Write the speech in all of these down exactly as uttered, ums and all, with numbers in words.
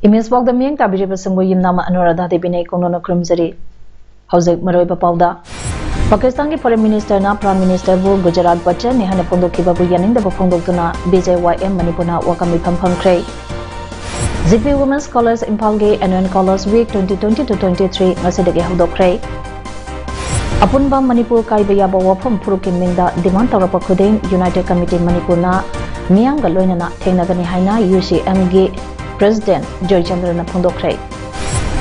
Image ꯄꯥꯎꯗ ꯃꯤꯠꯌꯦꯡ ꯇꯥꯕꯤꯔꯤꯕꯁꯤꯡꯕꯨ ꯌꯨꯝꯅꯥꯝ ꯑꯅꯨꯔꯥꯙꯥ ꯗꯦꯕꯤꯅ ꯏꯀꯣꯛꯅꯅ ꯈꯨꯔꯨꯝꯖꯔꯤ꯫ ꯍꯧꯖꯤꯛ ꯃꯔꯨꯑꯣꯏꯕ ꯄꯥꯎꯗ, ꯄꯥꯀꯤꯁꯇꯥꯟꯒꯤ Foreign Minister ꯅ Prime Minister ꯕꯨ ꯒꯨꯖꯔꯥꯠ ꯕꯠꯆꯔꯅꯤ ꯍꯥꯏꯅ ꯐꯣꯡꯗꯣꯛꯈꯤꯕꯕꯨ ꯌꯥꯅꯤꯡꯗꯕ ꯐꯣꯡꯗꯣꯛꯇꯨꯅ B J Y M ꯃꯅꯤꯄꯨꯔꯅ ꯋꯥꯀꯝ ꯃꯤꯐꯝ ꯐꯝꯈ꯭ꯔꯦ꯫ G P Women's College ꯏꯝꯐꯥꯜꯒꯤ Annual College Week twenty twenty to twenty three ꯉꯁꯤꯗꯒꯤ ꯍꯧꯗꯣꯛꯈ꯭ꯔꯦ꯫ ꯑꯄꯨꯟꯕ ꯃꯅꯤꯄꯨꯔ ꯀꯥꯏꯕ ꯌꯥꯕ ꯋꯥꯐꯝ ꯐꯨꯔꯨꯞꯀꯤ ꯃꯤꯡꯗ demand ꯇꯧꯔꯛꯄ ꯈꯨꯗꯤꯡ United Committee ꯃꯅꯤꯄꯨꯔꯅ ꯃꯤꯌꯥꯝꯒ ꯂꯣꯏꯅꯅ ꯊꯦꯡꯅꯒꯅꯤ ꯍꯥꯏꯅ U C M ꯒꯤ President ꯖꯣꯏꯆꯟꯗ꯭ꯔꯅ ꯐꯣꯡꯗꯣꯛꯈ꯭ꯔꯦ꯫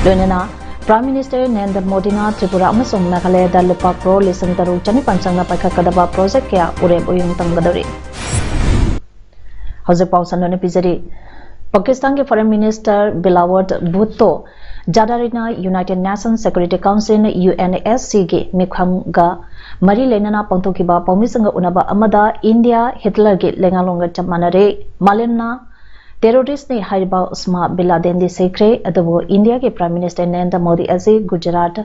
ꯂꯣꯏꯅꯅ Prime Minister ꯅꯔꯦꯟꯗ꯭ꯔ ꯃꯣꯗꯤꯅ ꯇ꯭ꯔꯤꯄꯨꯔꯥ ꯑꯃꯁꯨꯡ ꯃꯦꯘꯥꯂꯌꯗ ꯂꯨꯄꯥ ꯀ꯭ꯔꯣꯔ ꯂꯤꯁꯤꯡ ꯇꯔꯨꯛ ꯆꯅꯤꯄꯥꯟ ꯆꯪꯅ ꯄꯥꯏꯈꯠꯀꯗꯕ project ꯀꯌꯥ ꯎꯔꯦꯞ ꯎꯌꯨꯡ ꯇꯝꯒꯗꯧꯔꯤ꯫ ꯍꯧꯖꯤꯛ ꯄꯥꯎ ꯁꯟꯗꯣꯛꯅ ꯄꯤꯖꯔꯤ꯫ ꯄꯥꯀꯤꯁꯇꯥꯟꯒꯤ Foreign Minister ꯕꯤꯂꯥꯋꯠ ꯚꯨꯠꯇꯣ ꯖꯥꯗꯥꯔꯤꯅ United Nations Security Council, U N S C ꯒꯤ ꯃꯤꯐꯝꯒ ꯃꯔꯤ ꯂꯩꯅꯅ ꯄꯥꯡꯊꯣꯛꯈꯤꯕ ꯄꯥꯎꯃꯤꯁꯤꯡꯒ ꯎꯅꯕ ꯑꯃꯗ ꯏꯟꯗꯤꯌꯥ ꯍꯤꯠꯂꯔꯒꯤ ꯂꯩꯉꯥꯛꯂꯣꯟꯒ ꯆꯞ ꯃꯥꯟꯅꯔꯦ꯫ ꯃꯥꯂꯦꯝꯅ terrorist ꯅꯤ ꯍꯥꯏꯔꯤꯕ ꯎꯁꯃꯥ ꯕꯤꯟ ꯂꯥꯗꯦꯟꯗꯤ ꯁꯤꯈ꯭ꯔꯦ, ꯑꯗꯨꯕꯨ ꯏꯟꯗꯤꯌꯥꯒꯤ Prime Minister ꯅꯔꯦꯟꯗ꯭ꯔ ꯃꯣꯗꯤ ꯑꯁꯤ ꯒꯨꯖꯔꯥꯠ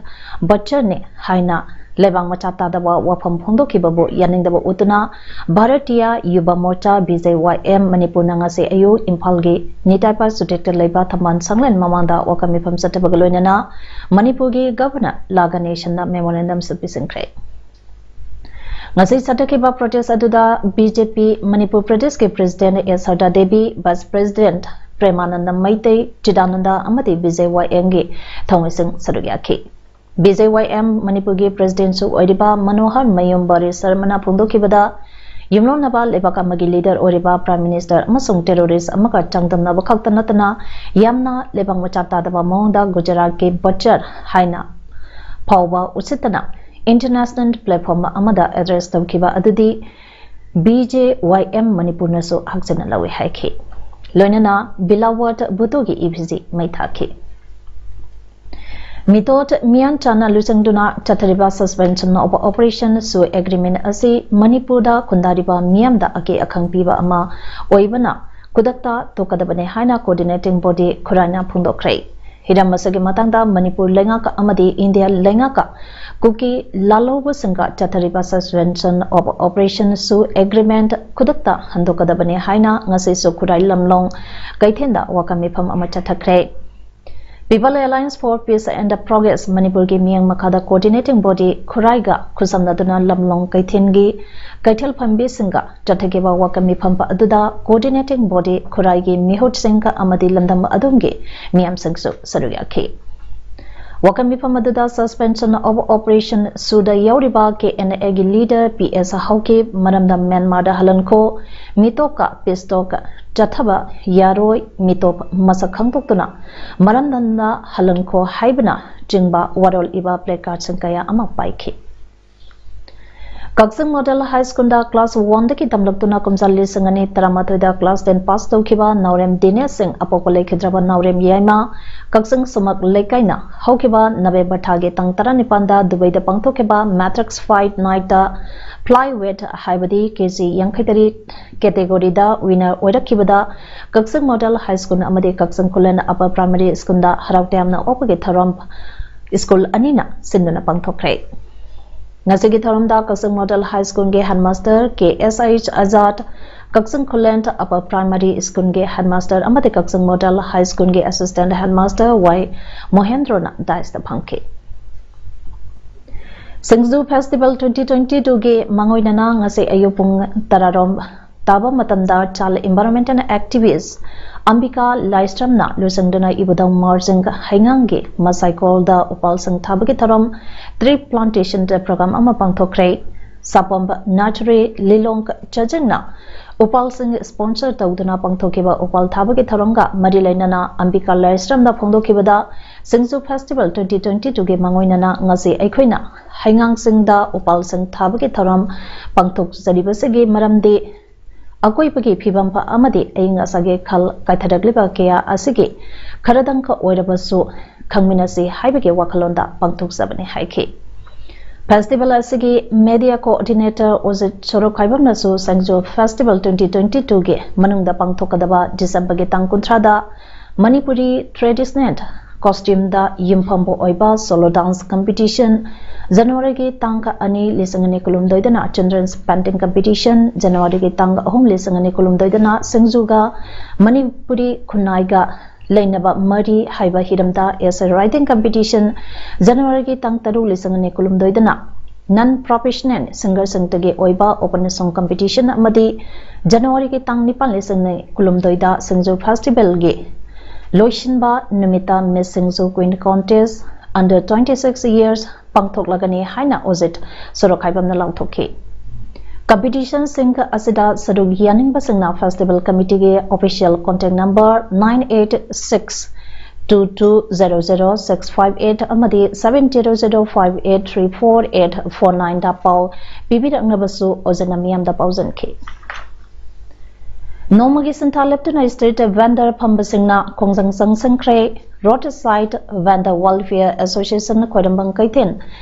ꯕꯠꯆꯔꯅꯤ ꯍꯥꯏꯅ ꯂꯩꯕꯥꯛ ꯃꯆꯥ ꯇꯥꯗꯕ ꯋꯥꯐꯝ ꯐꯣꯡꯗꯣꯛꯈꯤꯕꯕꯨ ꯌꯥꯅꯤꯡꯗꯕ ꯎꯠꯇꯨꯅ Bharatiya ꯌꯨꯕ ꯃꯣꯔꯆꯥ, B J Y M, ꯃꯅꯤꯄꯨꯔꯅ ꯉꯁꯤ ꯑꯌꯨꯛ ꯏꯝꯐꯥꯜꯒꯤ ꯅꯤꯇꯥꯏ ꯄꯥꯔꯛ ꯁꯨꯇ꯭ꯔꯤꯠꯇ ꯂꯩꯕ ꯊꯝꯕꯥꯜ ꯁꯪꯂꯦꯟ ꯃꯃꯥꯡꯗ ꯋꯥꯀꯝ ꯃꯤꯐꯝ ꯆꯠꯊꯕꯒ ꯂꯣꯏꯅꯅ ꯃꯅꯤꯄꯨꯔꯒꯤ Governor ꯂꯥ ꯒꯅꯦꯁꯟꯅ memorandum ꯁꯨ ꯄꯤꯁꯤꯟꯈ꯭ꯔꯦ꯫ ꯉꯁꯤ ꯆꯠꯊꯈꯤꯕ protest ꯑꯗꯨꯗ B J P ꯃꯅꯤꯄꯨꯔ ꯄ꯭ꯔꯗꯦꯁꯀꯤ President ꯑꯦꯁ ꯁꯔꯗꯥ ꯗꯦꯕꯤ, Vice President ꯄ꯭ꯔꯦꯃꯥꯅꯟꯗ ꯃꯩꯇꯩ, ꯆꯤꯗꯥꯅꯟꯗ ꯑꯃꯗꯤ B J Y M ꯒꯤ ꯊꯧꯃꯤꯁꯤꯡ ꯁꯔꯨꯛ ꯌꯥꯈꯤ꯫ B J Y M ꯃꯅꯤꯄꯨꯔꯒꯤ President ꯁꯨ ꯑꯣꯏꯔꯤꯕ ꯃꯅꯣꯍꯔ ꯃꯌꯨꯝ ꯕꯔꯤ ꯁꯔꯃꯅ ꯐꯣꯡꯗꯣꯛꯈꯤꯕꯗ, ꯌꯨꯝꯂꯣꯟꯅꯕ ꯂꯩꯕꯥꯛ ꯑꯃꯒꯤ leader ꯑꯣꯏꯔꯤꯕ Prime Minister ꯑꯃꯁꯨꯡ terrorist ꯑꯃꯒ ꯆꯥꯡꯗꯝꯅꯕ ꯈꯛꯇ ꯅꯠꯇꯅ ꯌꯥꯝꯅ ꯂꯩꯕꯥꯛ ꯃꯆꯥ ꯇꯥꯗꯕ ꯃꯑꯣꯡꯗ ꯒꯨꯖꯔꯥꯠꯀꯤ ꯕꯠꯆꯔ ꯍꯥꯏꯅ ꯐꯥꯎꯕ ꯎꯁꯤꯠꯇꯅ international platform ꯑꯃꯗ address ꯇꯧꯈꯤꯕ ꯑꯗꯨꯗꯤ B J Y M ꯃꯅꯤꯄꯨꯔꯅꯁꯨ ꯍꯛꯆꯟꯅ ꯂꯧꯏ ꯍꯥꯏꯈꯤ꯫ ꯂꯣꯏꯅꯅ ꯕꯤꯂꯥꯋꯠ ꯚꯨꯠꯇꯣꯒꯤ ꯏꯐꯤꯖꯤ ꯃꯩ ꯊꯥꯈꯤ꯫ ꯃꯤꯇꯣꯠ ꯃꯤꯌꯥꯟ ꯆꯥꯅ ꯂꯨꯆꯤꯡꯗꯨꯅ ꯆꯠꯊꯔꯤꯕ Suspension of Operation ꯁꯨ Agreement ꯑꯁꯤ ꯃꯅꯤꯄꯨꯔꯗ ꯈꯨꯟꯗꯥꯔꯤꯕ ꯃꯤꯌꯥꯝꯗ ꯑꯀꯦ ꯑꯈꯪ ꯄꯤꯕ ꯑꯃ ꯑꯣꯏꯕꯅ ꯈꯨꯗꯛꯇ ꯇꯣꯛꯀꯗꯕꯅꯤ ꯍꯥꯏꯅ Coordinating Body ꯈꯨꯔꯥꯏꯅ ꯐꯣꯡꯗꯣꯛꯈ꯭ꯔꯦ꯫ ꯍꯤꯔꯝ ꯑꯁꯤꯒꯤ ꯃꯇꯥꯡꯗ ꯃꯅꯤꯄꯨꯔ ꯂꯩꯉꯥꯛ ꯑꯃꯗꯤ ꯏꯟꯗꯤꯌꯥ ꯂꯩꯉꯥꯛꯀ ꯀꯨꯀꯤ ꯂꯥꯜꯍꯧꯕꯁꯤꯡꯒ ꯆꯠꯊꯔꯤꯕ Suspension of Operation ꯁꯨ Agreement ꯈꯨꯗꯛꯇ ꯍꯟꯗꯣꯛꯀꯗꯕꯅꯤ ꯍꯥꯏꯅ ꯉꯁꯤꯁꯨ ꯈꯨꯔꯥꯏ ꯂꯝꯂꯣꯡ ꯀꯩꯊꯦꯜꯗ ꯋꯥꯀꯠ ꯃꯤꯐꯝ ꯑꯃ ꯆꯠꯊꯈ꯭ꯔꯦ꯫ People Alliance for Peace and Progress ꯃꯅꯤꯄꯨꯔꯒꯤ ꯃꯤꯠꯌꯦꯡ ꯃꯈꯥꯗ Coordinating Body ꯈꯨꯔꯥꯏꯒ ꯈꯨꯠꯁꯝꯅꯗꯨꯅ ꯂꯝꯂꯣꯡ ꯀꯩꯊꯦꯜꯒꯤ ꯀꯩꯊꯦꯜ ꯐꯝꯕꯤꯁꯤꯡꯒ ꯆꯠꯊꯈꯤꯕ ꯋꯥꯀꯠ ꯃꯤꯐꯝ ꯑꯗꯨꯗ Coordinating Body ꯈꯨꯔꯥꯏꯒꯤ ꯃꯤꯍꯨꯠꯁꯤꯡ ꯑꯃꯗꯤ ꯂꯝꯗꯝ ꯑꯗꯨꯝꯒꯤ ꯃꯤꯌꯥꯝꯁꯤꯡꯁꯨ ꯁꯔꯨꯛ ꯌꯥꯈꯤ꯫ ꯋꯥꯀꯠ ꯃꯤꯐꯝ ꯑꯗꯨꯗ Suspension of Operation ꯁꯨꯗ ꯌꯥꯎꯔꯤꯕ ꯀꯦ ꯑꯦꯟ ꯑꯦꯒꯤ leader ꯄꯤ ꯑꯦꯁ ꯍꯥꯎꯀꯤꯞ ꯃꯔꯝꯗ ꯃ꯭ꯌꯥꯟꯃꯥꯔꯗ ꯍꯜꯍꯟꯈꯣ, ꯃꯤꯇꯣꯛꯀ peace talk ꯆꯠꯊꯕ ꯌꯥꯔꯣꯏ, ꯃꯤꯇꯣꯞ ꯃꯁꯛ ꯈꯪꯗꯣꯛꯇꯨꯅ ꯃꯔꯝꯗꯝꯗ ꯍꯜꯍꯟꯈꯣ ꯍꯥꯏꯕꯅ ꯆꯤꯡꯕ ꯋꯥꯔꯣꯜ ꯏꯕ placardꯁꯤꯡ ꯀꯌꯥ ꯑꯃ ꯄꯥꯏꯈꯤ꯫ ꯀꯛꯆꯤꯡ Model High Schoolꯗ class oneꯗꯒꯤ ꯇꯝꯂꯛꯇꯨꯅ ꯀꯨꯝꯖꯥ ꯂꯤꯁꯤꯡ ꯑꯅꯤ ꯇꯔꯥꯃꯥꯊꯣꯏꯗ class ten pass ꯇꯧꯈꯤꯕ ꯅꯥꯎꯔꯦꯝ ꯗꯤꯅꯦꯁ ꯁꯤꯡ, ꯑꯄꯣꯛꯄ ꯂꯩꯈꯤꯗ꯭ꯔꯕ ꯅꯥꯎꯔꯦꯝ ꯌꯥꯏꯃ, ꯀꯛꯆꯤꯡ ꯁꯨꯃꯛ ꯂꯩꯀꯥꯏꯅ ꯍꯧꯈꯤꯕ November ꯊꯥꯒꯤ ꯇꯥꯡ ꯇꯔꯥꯅꯤꯄꯥꯟꯗ ꯗꯨꯕꯩꯗ ꯄꯥꯡꯊꯣꯛꯈꯤꯕ Matrix Fight Nightꯇ flyweight ꯍꯥꯏꯕꯗꯤ ꯀꯦ ꯖꯤ ꯌꯥꯡꯈꯩ ꯇꯔꯦꯠ categoryꯗ winner ꯑꯣꯏꯔꯛꯈꯤꯕꯗ ꯀꯛꯆꯤꯡ Model High School ꯑꯃꯗꯤ ꯀꯛꯆꯤꯡ ꯈꯨꯂꯦꯟ Upper Primary Schoolꯗ ꯍꯔꯥꯎ ꯇꯌꯥꯝꯅ ꯑꯣꯛꯄꯒꯤ ꯊꯧꯔꯝ school ꯑꯅꯤꯅ ꯁꯤꯟꯗꯨꯅ ꯄꯥꯡꯊꯣꯛꯈ꯭ꯔꯦ꯫ ꯉꯁꯤꯒꯤ ꯊꯧꯔꯝꯗ ꯀꯛꯆꯤꯡ Model High Schoolꯒꯤ headmaster ꯀꯦ ꯑꯦꯁ ꯑꯩꯆ ꯑꯖꯥꯗ, ꯀꯛꯆꯤꯡ ꯈꯨꯂꯦꯟ Upper Primary Schoolꯒꯤ headmaster ꯑꯃꯗꯤ ꯀꯛꯆꯤꯡ Model High Schoolꯒꯤ assistant headmaster ꯋꯥꯏ ꯃꯣꯍꯦꯟꯗ꯭ꯔꯣꯅ dais ꯐꯝꯈꯤ꯫ ꯁꯤꯡꯖꯨ Festival twenty twenty twoꯒꯤ ꯃꯥꯡꯑꯣꯏꯅꯅ ꯉꯁꯤ ꯑꯌꯨꯛ ꯄꯨꯡ ꯇꯔꯥꯔꯣꯝ ꯇꯥꯕ ꯃꯇꯝꯗ child environmental activist ꯑꯝꯕꯤꯀꯥ ꯂꯥꯏꯁ꯭ꯔꯝꯅ ꯂꯨꯆꯤꯡꯗꯨꯅ ꯏꯕꯨꯙꯧ ꯃꯥꯔꯖꯤꯡ ꯍꯩꯉꯥꯡꯒꯤ ꯃꯁꯥꯏꯀꯣꯜꯗ ꯎꯄꯥꯜꯁꯤꯡ ꯊꯥꯕꯒꯤ ꯊꯧꯔꯝ tree plantation program ꯑꯃ ꯄꯥꯡꯊꯣꯛꯈ꯭ꯔꯦ꯫ ꯁꯥꯄꯝ ꯅꯥꯆꯔꯤ ꯂꯤꯂꯣꯡ ꯆꯥꯖꯤꯡꯅ ꯎꯄꯥꯜꯁꯤꯡ sponsor ꯇꯧꯗꯨꯅ ꯄꯥꯡꯊꯣꯛꯈꯤꯕ ꯎꯄꯥꯜ ꯊꯥꯕꯒꯤ ꯊꯧꯔꯝꯒ ꯃꯔꯤ ꯂꯩꯅꯅ ꯑꯝꯕꯤꯀꯥ ꯂꯥꯏꯁ꯭ꯔꯝꯅ ꯐꯣꯡꯗꯣꯛꯈꯤꯕꯗ ꯁꯤꯡꯖꯨ Festival twenty twenty twoꯒꯤ ꯃꯥꯡꯑꯣꯏꯅꯅ ꯉꯁꯤ ꯑꯩꯈꯣꯏꯅ ꯍꯩꯉꯥꯡꯁꯤꯡꯗ ꯎꯄꯥꯜꯁꯤꯡ ꯊꯥꯕꯒꯤ ꯊꯧꯔꯝ ꯄꯥꯡꯊꯣꯛꯆꯔꯤꯕꯁꯤꯒꯤ ꯃꯔꯝꯗꯤ ꯑꯀꯣꯏꯕꯒꯤ ꯐꯤꯕꯝ ꯑꯃꯗꯤ ꯑꯏꯪ ꯑꯁꯥꯒꯤ ꯈꯜ ꯀꯥꯏꯊꯔꯛꯂꯤꯕ ꯀꯌꯥ ꯑꯁꯤꯒꯤ ꯈꯔꯗꯪꯈꯛ ꯑꯣꯏꯔꯕꯁꯨ ꯈꯪꯃꯤꯟꯅꯁꯤ ꯍꯥꯏꯕꯒꯤ ꯋꯥꯈꯜꯂꯣꯟꯗ ꯄꯥꯡꯊꯣꯛꯆꯕꯅꯤ ꯍꯥꯏꯈꯤ꯫ Festival ꯑꯁꯤꯒꯤ media coordinator ꯑꯣꯖꯤꯠ ꯁꯣꯔꯣꯛꯈꯥꯏꯕꯝꯅꯁꯨ ꯁꯦꯡꯖꯨ Festival twenty twenty twoꯒꯤ ꯃꯅꯨꯡꯗ ꯄꯥꯡꯊꯣꯛꯀꯗꯕ ꯗꯤꯁꯦꯝꯕꯔꯒꯤ ꯇꯥꯡ ꯀꯨꯟꯊ꯭ꯔꯥꯗ ꯃꯅꯤꯄꯨꯔꯤ traditional costumeꯗ ꯌꯨꯝꯐꯝꯕꯨ ꯑꯣꯏꯕ solo dance competition, ꯖꯅꯋꯥꯔꯤꯒꯤ ꯇꯥꯡ ꯑꯅꯤ, ꯂꯤꯁꯤꯡ ꯑꯅꯤ ꯀꯨꯟꯍꯨꯝꯗꯣꯏꯗꯅ children's painting competition, ꯖꯅꯋꯥꯔꯤꯒꯤ ꯇꯥꯡ ꯑꯍꯨꯝ, ꯂꯤꯁꯤꯡ ꯑꯅꯤ ꯀꯨꯟꯍꯨꯝꯗꯣꯏꯗꯅ ꯁꯤꯡꯖꯨꯒ ꯃꯅꯤꯄꯨꯔꯤ ꯈꯨꯟꯅꯥꯏꯒ ꯂꯩꯅꯕ ꯃꯔꯤ ꯍꯥꯏꯕ ꯍꯤꯔꯝꯗ essay writing competition, ꯖꯅꯋꯥꯔꯤꯒꯤ ꯇꯥꯡ ꯇꯔꯨꯛ, ꯂꯤꯁꯤꯡ ꯑꯅꯤ ꯀꯨꯟꯍꯨꯝꯗꯣꯏꯗꯅ non professional singerꯁꯤꯡꯇꯒꯤ ꯑꯣꯏꯕ open song competition ꯑꯃꯗꯤ ꯖꯅꯋꯥꯔꯤꯒꯤ ꯇꯥꯡ ꯅꯤꯄꯥꯟ, ꯂꯤꯁꯤꯡ ꯑꯅꯤ ꯀꯨꯟꯍꯨꯝꯗꯣꯏꯗ ꯁꯤꯡꯖꯨ Festivalꯒꯤ ꯂꯣꯏꯁꯤꯟꯕ ꯅꯨꯃꯤꯠꯇ Miss Singju Queen Contest under twenty six years ꯄꯥꯡꯊꯣꯛꯂꯒꯅꯤ ꯍꯥꯏꯅ ꯑꯣꯖꯤꯠ ꯁꯣꯔꯣꯛꯈꯥꯏꯕꯝꯅ ꯂꯥꯎꯊꯣꯛꯈꯤ꯫ Competitionꯁꯤꯡ ꯑꯁꯤꯗ ꯁꯔꯨꯛ ꯌꯥꯅꯤꯡꯕꯁꯤꯡꯅ festival committeeꯒꯤ official contact number nine eight six two two zero zero six five eight ꯑꯃꯗꯤ seven zero zero five eight three four eight four nineꯗ ꯄꯥꯎ ꯄꯤꯕꯤꯔꯛꯅꯕꯁꯨ ꯑꯣꯖꯤꯠꯅ ꯃꯤꯌꯥꯝꯗ ꯄꯥꯎꯖꯟꯈꯤ꯫ ꯅꯣꯡꯃꯒꯤ ꯁꯤꯟꯊꯥ ꯂꯦꯞꯇꯨꯅ street vendor ꯐꯝꯕꯁꯤꯡꯅ ꯈꯣꯡꯖꯪ ꯆꯪꯁꯤꯟꯈ꯭ꯔꯦ꯫ Roadside Vendor Welfare Association ꯈ꯭ꯋꯥꯏꯔꯝꯕꯟ ꯀꯩꯊꯦꯜ,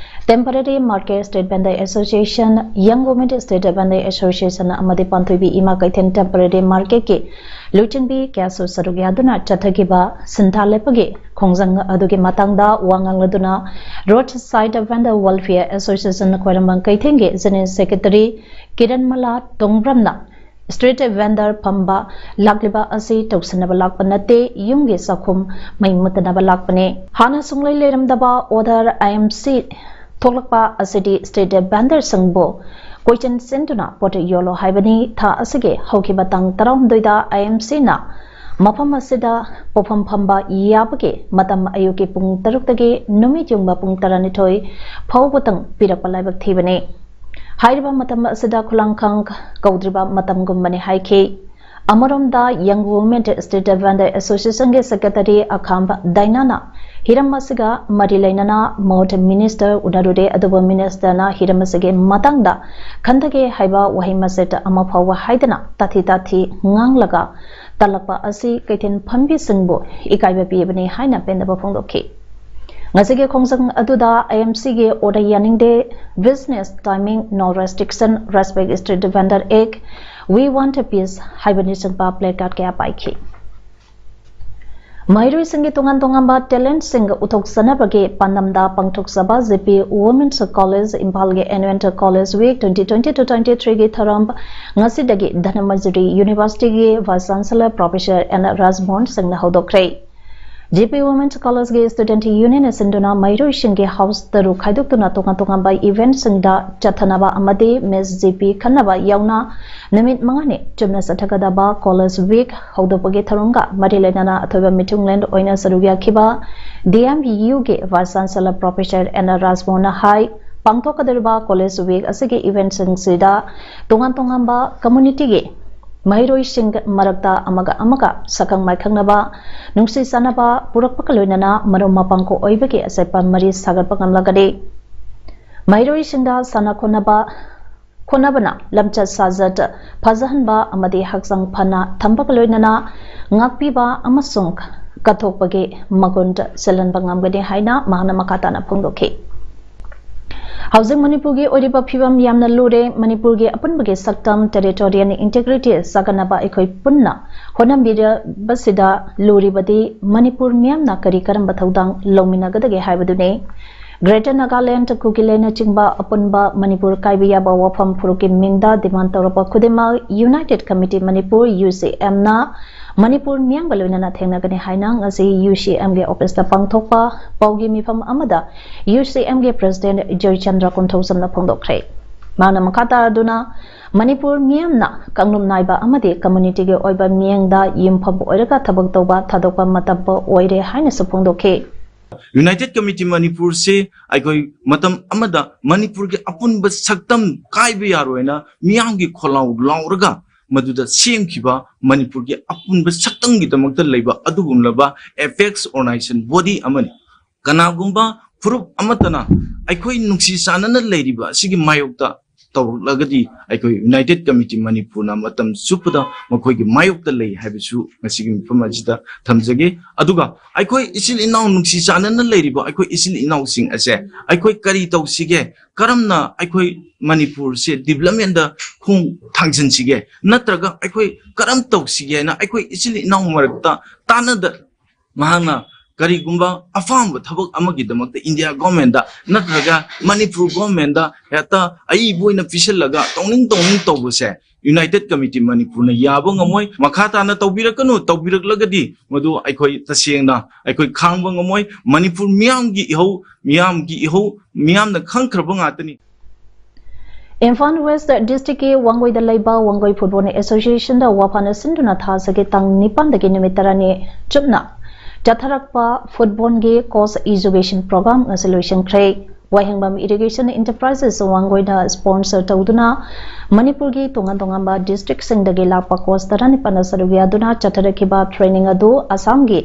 Temporary Market Street Vendor Association, Young Women Street Vendor Association ꯑꯃꯗꯤ ꯄꯥꯟꯊꯣꯏꯕꯤ ꯏꯃꯥ ꯀꯩꯊꯦꯜ Temporary Marketꯀꯤ ꯂꯨꯆꯤꯡꯕꯤ ꯀꯌꯥꯁꯨ ꯁꯔꯨꯛ ꯌꯥꯗꯨꯅ ꯆꯠꯊꯈꯤꯕ ꯁꯤꯟꯊꯥ ꯂꯦꯞꯄꯒꯤ ꯈꯣꯡꯖꯪ ꯑꯗꯨꯒꯤ ꯃꯇꯥꯡꯗ ꯋꯥ ꯉꯥꯡꯂꯗꯨꯅ Roadside Vendor Welfare Association ꯈ꯭ꯋꯥꯏꯔꯝꯕꯟ ꯀꯩꯊꯦꯜꯒꯤ General Secretary ꯀꯤꯔꯟꯃꯂꯥ ꯇꯣꯡꯕ꯭ꯔꯝꯅ street vendor ꯐꯝꯕ ꯂꯥꯛꯂꯤꯕ ꯑꯁꯤ ꯇꯧꯁꯤꯟꯅꯕ ꯂꯥꯛꯄ ꯅꯠꯇꯦ, ꯌꯨꯝꯒꯤ ꯆꯥꯛꯈꯨꯝ ꯃꯩ ꯃꯨꯠꯇꯅꯕ ꯂꯥꯛꯄꯅꯦ꯫ ꯍꯥꯟꯅ ꯁꯨꯡꯂꯩ ꯂꯩꯔꯝꯗꯕ order I M C ꯊꯣꯛꯂꯛꯄ ꯑꯁꯤꯗꯤ street vendorꯁꯤꯡꯕꯨ ꯀꯣꯏꯆꯦꯟ ꯆꯦꯟꯗꯨꯅ ꯄꯣꯠ ꯌꯣꯜꯂꯣ ꯍꯥꯏꯕꯅꯤ꯫ ꯊꯥ ꯑꯁꯤꯒꯤ ꯍꯧꯈꯤꯕ ꯇꯥꯡ ꯇꯔꯥꯍꯨꯝꯗꯣꯏꯗ I M Cꯅ ꯃꯐꯝ ꯑꯁꯤꯗ ꯄꯣꯠꯐꯝ ꯐꯝꯕ ꯌꯥꯕꯒꯤ ꯃꯇꯝ ꯑꯌꯨꯛꯀꯤ ꯄꯨꯡ ꯇꯔꯨꯛꯇꯒꯤ ꯅꯨꯃꯤꯠ ꯌꯨꯡꯕ ꯄꯨꯡ ꯇꯔꯥꯅꯤꯊꯣꯏ ꯐꯥꯎꯕꯇꯪ ꯄꯤꯔꯛꯄ ꯂꯥꯏꯕꯛ ꯊꯤꯕꯅꯤ꯫ ꯍꯥꯏꯔꯤꯕ ꯃꯇꯝ ꯑꯁꯤꯗ ꯈꯨꯂꯥꯡꯈꯥꯡ ꯀꯧꯗ꯭ꯔꯤꯕ ꯃꯇꯝꯒꯨꯝꯕꯅꯤ ꯍꯥꯏꯈꯤ꯫ ꯑꯃꯔꯣꯝꯗ, Young Women Street Vendor Associationꯒꯤ Secretary ꯑꯈꯥꯝꯕ ꯗꯥꯏꯅꯥꯅ ꯍꯤꯔꯝ ꯑꯁꯤꯒ ꯃꯔꯤ ꯂꯩꯅꯅ ꯃꯍꯨꯠ Minister ꯎꯅꯔꯨꯔꯦ, ꯑꯗꯨꯕꯨ Ministerꯅ ꯍꯤꯔꯝ ꯑꯁꯤꯒꯤ ꯃꯇꯥꯡꯗ ꯈꯟꯊꯒꯦ ꯍꯥꯏꯕ ꯋꯥꯍꯩ ꯃꯆꯦꯠ ꯑꯃ ꯐꯥꯎꯕ ꯍꯥꯏꯗꯅ ꯇꯥꯊꯤ ꯇꯥꯊꯤ ꯉꯥꯡꯂꯒ ꯇꯜꯂꯛꯄ ꯑꯁꯤ ꯀꯩꯊꯦꯜ ꯐꯝꯕꯤꯁꯤꯡꯕꯨ ꯏꯀꯥꯏꯕ ꯄꯤꯕꯅꯤ ꯍꯥꯏꯅ ꯄꯦꯟꯗꯕ ꯐꯣꯡꯗꯣꯛꯈꯤ꯫ ꯉꯁꯤꯒꯤ ꯈꯣꯡꯖꯪ ꯑꯗꯨꯗ IMCꯒꯤ order ꯌꯥꯅꯤꯡꯗꯦ, business timing, no restriction, respect street vendor act, we want peace ꯍꯥꯏꯕꯅꯆꯤꯡꯕ placard ꯀꯌꯥ ꯄꯥꯏꯈꯤ꯫ ꯃꯍꯩꯔꯣꯏꯁꯤꯡꯒꯤ ꯇꯣꯉꯥꯟ ꯇꯣꯉꯥꯟꯕ talentꯁꯤꯡ ꯎꯠꯊꯣꯛꯆꯅꯕꯒꯤ ꯄꯥꯟꯗꯝꯗ ꯄꯥꯡꯊꯣꯛꯆꯕ J P Women's College ꯏꯝꯐꯥꯜꯒꯤ Annual College Week twenty twenty to twenty threeꯒꯤ ꯊꯧꯔꯝ ꯉꯁꯤꯗꯒꯤ Dhanamanjuri Universityꯒꯤ Vice Chancellor Professor N ꯔꯥꯖꯃꯣꯍꯟ ꯁꯤꯡꯅ ꯍꯧꯗꯣꯛꯈ꯭ꯔꯦ꯫ J P Women's Collegeꯒꯤ Student Unionꯅ ꯁꯤꯟꯗꯨꯅ ꯃꯍꯩꯔꯣꯏꯁꯤꯡꯒꯤ house ꯇꯔꯨꯛ ꯈꯥꯏꯗꯣꯛꯇꯨꯅ ꯇꯣꯉꯥꯟ ꯇꯣꯉꯥꯟꯕ eventꯁꯤꯡꯗ ꯆꯠꯊꯅꯕ ꯑꯃꯗꯤ Miss J P ꯈꯟꯅꯕ ꯌꯥꯎꯅ ꯅꯨꯃꯤꯠ ꯃꯉꯥꯅꯤ ꯆꯨꯝꯅ ꯆꯠꯊꯒꯗꯕ College Week ꯍꯧꯗꯣꯛꯄꯒꯤ ꯊꯧꯔꯝꯒ ꯃꯔꯤ ꯂꯩꯅꯅ ꯑꯊꯣꯏꯕ ꯃꯤꯊꯨꯡꯂꯦꯟ ꯑꯣꯏꯅ ꯁꯔꯨꯛ ꯌꯥꯈꯤꯕ DMUꯒꯤ Vice Chancellor Professor N ꯔꯥꯖꯃꯣꯍꯟꯅ ꯍꯥꯏ, ꯄꯥꯡꯊꯣꯛꯀꯗꯧꯔꯤꯕ College Week ꯑꯁꯤꯒꯤ eventꯁꯤꯡꯁꯤꯗ ꯇꯣꯉꯥꯟ ꯇꯣꯉꯥꯟꯕ communityꯒꯤ ꯃꯍꯩꯔꯣꯏꯁꯤꯡ ꯃꯔꯛꯇ ꯑꯃꯒ ꯑꯃꯒ ꯁꯛꯈꯪ ꯃꯥꯏꯈꯪꯅꯕ, ꯅꯨꯡꯁꯤ ꯆꯥꯟꯅꯕ ꯄꯨꯔꯛꯄꯒ ꯂꯣꯏꯅꯅ ꯃꯔꯨꯞ ꯃꯄꯥꯡ ꯑꯣꯏꯕꯒꯤ ꯑꯆꯦꯠꯄ ꯃꯔꯤ ꯁꯥꯒꯠꯄ ꯉꯝꯂꯒꯅꯤ꯫ ꯃꯍꯩꯔꯣꯏꯁꯤꯡꯗ ꯁꯥꯟꯅ ꯈꯣꯠꯅꯕ, ꯈꯣꯠꯅꯕꯅ ꯂꯝꯆꯠ ꯁꯥꯖꯠ ꯐꯖꯍꯟꯕ ꯑꯃꯗꯤ ꯍꯛꯆꯥꯡ ꯐꯅ ꯊꯝꯕꯒ ꯂꯣꯏꯅꯅ ꯉꯥꯛꯄꯤꯕ ꯑꯃꯁꯨꯡ ꯀꯠꯊꯣꯛꯄꯒꯤ ꯃꯒꯨꯟ ꯆꯦꯜꯍꯟꯕ ꯉꯝꯒꯅꯤ ꯍꯥꯏꯅ ꯃꯍꯥꯛꯅ ꯃꯈꯥ ꯇꯥꯅ ꯐꯣꯡꯗꯣꯛꯈꯤ꯫ ꯍꯧꯖꯤꯛ ꯃꯅꯤꯄꯨꯔꯒꯤ ꯑꯣꯏꯔꯤꯕ ꯐꯤꯕꯝ ꯌꯥꯝꯅ ꯂꯨꯔꯦ꯫ ꯃꯅꯤꯄꯨꯔꯒꯤ ꯑꯄꯨꯟꯕꯒꯤ ꯁꯛꯇꯝ, territorial integrity ꯁꯥꯒꯠꯅꯕ ꯑꯩꯈꯣꯏ ꯄꯨꯟꯅ ꯍꯣꯠꯅꯕꯤꯔꯕꯁꯤꯗ ꯂꯨꯔꯤꯕꯗꯤ ꯃꯅꯤꯄꯨꯔ ꯃꯤꯌꯥꯝꯅ ꯀꯔꯤ ꯀꯔꯝꯕ ꯊꯧꯗꯥꯡ ꯂꯧꯃꯤꯟꯅꯒꯗꯒꯦ ꯍꯥꯏꯕꯗꯨꯅꯤ꯫ Greater Nagaland, ꯀꯨꯀꯤꯂꯦꯟꯅꯆꯤꯡꯕ ꯑꯄꯨꯟꯕ ꯃꯅꯤꯄꯨꯔ ꯀꯥꯏꯕ ꯌꯥꯕ ꯋꯥꯐꯝ ꯐꯨꯔꯨꯞꯀꯤ ꯃꯤꯡꯗ demand ꯇꯧꯔꯛꯄ ꯈꯨꯗꯤꯡꯃꯛ United Committee ꯃꯅꯤꯄꯨꯔ, UCMꯅ ꯃꯅꯤꯄꯨꯔ ꯃꯤꯌꯥꯝꯒ ꯂꯣꯏꯅꯅ ꯊꯦꯡꯅꯒꯅꯤ ꯍꯥꯏꯅ ꯉꯁꯤ UCMꯒꯤ officeꯇ ꯄꯥꯡꯊꯣꯛꯄ ꯄꯥꯎꯒꯤ ꯃꯤꯐꯝ ꯑꯃꯗ UCMꯒꯤ President ꯖꯣꯏꯆꯟꯗ꯭ꯔ ꯀꯣꯟꯊꯧꯖꯝꯅ ꯐꯣꯡꯗꯣꯛꯈ꯭ꯔꯦ꯫ ꯃꯍꯥꯛꯅ ꯃꯈꯥ ꯇꯥꯗꯨꯅ, ꯃꯅꯤꯄꯨꯔ ꯃꯤꯌꯥꯝꯅ ꯀꯥꯡꯂꯨꯞ ꯅꯥꯏꯕ ꯑꯃꯗꯤ communityꯒꯤ ꯑꯣꯏꯕ ꯃꯤꯠꯌꯦꯡꯗ ꯌꯨꯝꯐꯝ ꯑꯣꯏꯔꯒ ꯊꯕꯛ ꯇꯧꯕ ꯊꯥꯗꯣꯛꯄ ꯃꯇꯝ ꯑꯣꯏꯔꯦ ꯍꯥꯏꯅꯁꯨ ꯐꯣꯡꯗꯣꯛꯈꯤ꯫ United Committee ꯃꯅꯤꯄꯨꯔꯁꯤ ꯑꯩꯈꯣꯏ ꯃꯇꯝ ꯑꯃꯗ ꯃꯅꯤꯄꯨꯔꯒꯤ ꯑꯄꯨꯟꯕ ꯁꯛꯇꯝ ꯀꯥꯏꯕ ꯌꯥꯔꯣꯏꯅ ꯃꯤꯌꯥꯝꯒꯤ ꯈꯣꯜꯂꯥꯎ ꯂꯥꯎꯔꯒ ꯃꯗꯨꯗ ꯁꯦꯝꯈꯤꯕ ꯃꯅꯤꯄꯨꯔꯒꯤ ꯑꯄꯨꯟꯕ ꯁꯛꯇꯝꯒꯤꯗꯃꯛꯇ ꯂꯩꯕ ꯑꯗꯨꯒꯨꯝꯂꯕ apex organization body ꯑꯃꯅꯤ꯫ ꯀꯅꯥꯒꯨꯝꯕ ꯐꯨꯔꯨꯞ ꯑꯃꯠꯇꯅ ꯑꯩꯈꯣꯏ ꯅꯨꯡꯁꯤ ꯆꯥꯟꯅꯅ ꯂꯩꯔꯤꯕ ꯑꯁꯤꯒꯤ ꯃꯥꯌꯣꯛꯇ ꯇꯧꯔꯛꯂꯒꯗꯤ ꯑꯩꯈꯣꯏ United Committee ꯃꯅꯤꯄꯨꯔꯅ ꯃꯇꯝ ꯆꯨꯞꯄꯗ ꯃꯈꯣꯏꯒꯤ ꯃꯥꯌꯣꯛꯇ ꯂꯩ ꯍꯥꯏꯕꯁꯨ ꯉꯁꯤꯒꯤ ꯃꯐꯝ ꯑꯁꯤꯗ ꯊꯝꯖꯒꯦ꯫ ꯑꯗꯨꯒ ꯑꯩꯈꯣꯏ ꯏꯆꯤꯜ ꯏꯅꯥꯎ ꯅꯨꯡꯁꯤ ꯆꯥꯟꯅꯅ ꯂꯩꯔꯤꯕ ꯑꯩꯈꯣꯏ ꯏꯆꯤꯜ ꯏꯅꯥꯎꯁꯤꯡ ꯑꯁꯦ ꯑꯩꯈꯣꯏ ꯀꯔꯤ ꯇꯧꯁꯤꯒꯦ, ꯀꯔꯝꯅ ꯑꯩꯈꯣꯏ ꯃꯅꯤꯄꯨꯔꯁꯦ developmentꯗ ꯈꯣꯡ ꯊꯥꯡꯖꯤꯟꯁꯤꯒꯦ, ꯅꯠꯇ꯭ꯔꯒ ꯑꯩꯈꯣꯏ ꯀꯔꯝ ꯇꯧꯁꯤꯒꯦ ꯍꯥꯏꯅ ꯑꯩꯈꯣꯏ ꯏꯆꯤꯜ ꯏꯅꯥꯎ ꯃꯔꯛꯇ ꯇꯥꯟꯅꯗ ꯃꯍꯥꯛꯅ ꯀꯔꯤꯒꯨꯝꯕ ꯑꯄꯥꯝꯕ ꯊꯕꯛ ꯑꯃꯒꯤꯗꯃꯛꯇ India governmentꯗ ꯅꯠꯇ꯭ꯔꯒ ꯃꯅꯤꯄꯨꯔ governmentꯗ ꯍꯦꯛꯇ ꯑꯏꯕ ꯑꯣꯏꯅ ꯄꯤꯁꯤꯜꯂꯒ ꯇꯧꯅꯤꯡ ꯇꯧꯅꯤꯡ ꯇꯧꯕꯁꯦ United Committee ꯃꯅꯤꯄꯨꯔꯅ ꯌꯥꯕ ꯉꯝꯃꯣꯏ꯫ ꯃꯈꯥ ꯇꯥꯅ ꯇꯧꯕꯤꯔꯛꯀꯅꯨ, ꯇꯧꯕꯤꯔꯛꯂꯒꯗꯤ ꯃꯗꯨ ꯑꯩꯈꯣꯏ ꯇꯁꯦꯡꯅ ꯑꯩꯈꯣꯏ ꯈꯥꯡꯕ ꯉꯝꯃꯣꯏ꯫ ꯃꯅꯤꯄꯨꯔ ꯃꯤꯌꯥꯝꯒꯤ ꯏꯍꯧ, ꯃꯤꯌꯥꯝꯒꯤ ꯏꯍꯧ, ꯃꯤꯌꯥꯝꯅ ꯈꯪꯈ꯭ꯔꯕ ꯉꯥꯛꯇꯅꯤ꯫ ꯏꯝꯐꯥꯜ ꯋꯦꯁ ꯗꯤꯁꯇ꯭ꯔꯤꯛꯀꯤ ꯋꯥꯡꯒꯣꯏꯗ ꯂꯩꯕ ꯋꯥꯡꯒꯣꯏ ꯐꯨꯠꯕꯣꯜ ꯑꯦꯁꯣꯁꯤꯌꯦꯁꯟꯗ ꯋꯥꯐꯥꯅ ꯁꯤꯟꯗꯨꯅ ꯊꯥ ꯑꯁꯤꯒꯤ ꯇꯥꯡ ꯅꯤꯄꯥꯟꯗꯒꯤ ꯅꯨꯃꯤꯠ ꯇꯔꯥꯅꯤ ꯆꯨꯞꯅ ꯆꯠꯊꯔꯛꯄ ꯐꯨꯠꯕꯣꯜꯒꯤ ꯀꯣꯆ ꯏꯖꯨꯀꯦꯁꯟ ꯄ꯭ꯔꯣꯒ꯭ꯔꯥꯝ ꯉꯁꯤ ꯂꯣꯏꯁꯤꯟꯈ꯭ꯔꯦ꯫ ꯋꯥꯍꯦꯡꯕꯝ ꯏꯔꯤꯒꯦꯁꯟ ꯏꯟꯇꯔꯄ꯭ꯔꯥꯏꯖꯦꯁ ꯋꯥꯡꯒꯣꯏꯅ ꯁ꯭ꯄꯣꯟꯁꯔ ꯇꯧꯗꯨꯅ ꯃꯅꯤꯄꯨꯔꯒꯤ ꯇꯣꯉꯥꯟ ꯇꯣꯉꯥꯟꯕ ꯗꯤꯁꯇ꯭ꯔꯤꯛꯁꯤꯡꯗꯒꯤ ꯂꯥꯛꯄ ꯀꯣꯆ ꯇꯔꯥꯅꯤꯄꯥꯟꯅ ꯁꯔꯨꯛ ꯌꯥꯗꯨꯅ ꯆꯠꯊꯔꯛꯈꯤꯕ ꯇ꯭ꯔꯦꯅꯤꯡ ꯑꯗꯨ ꯑꯁꯥꯝꯒꯤ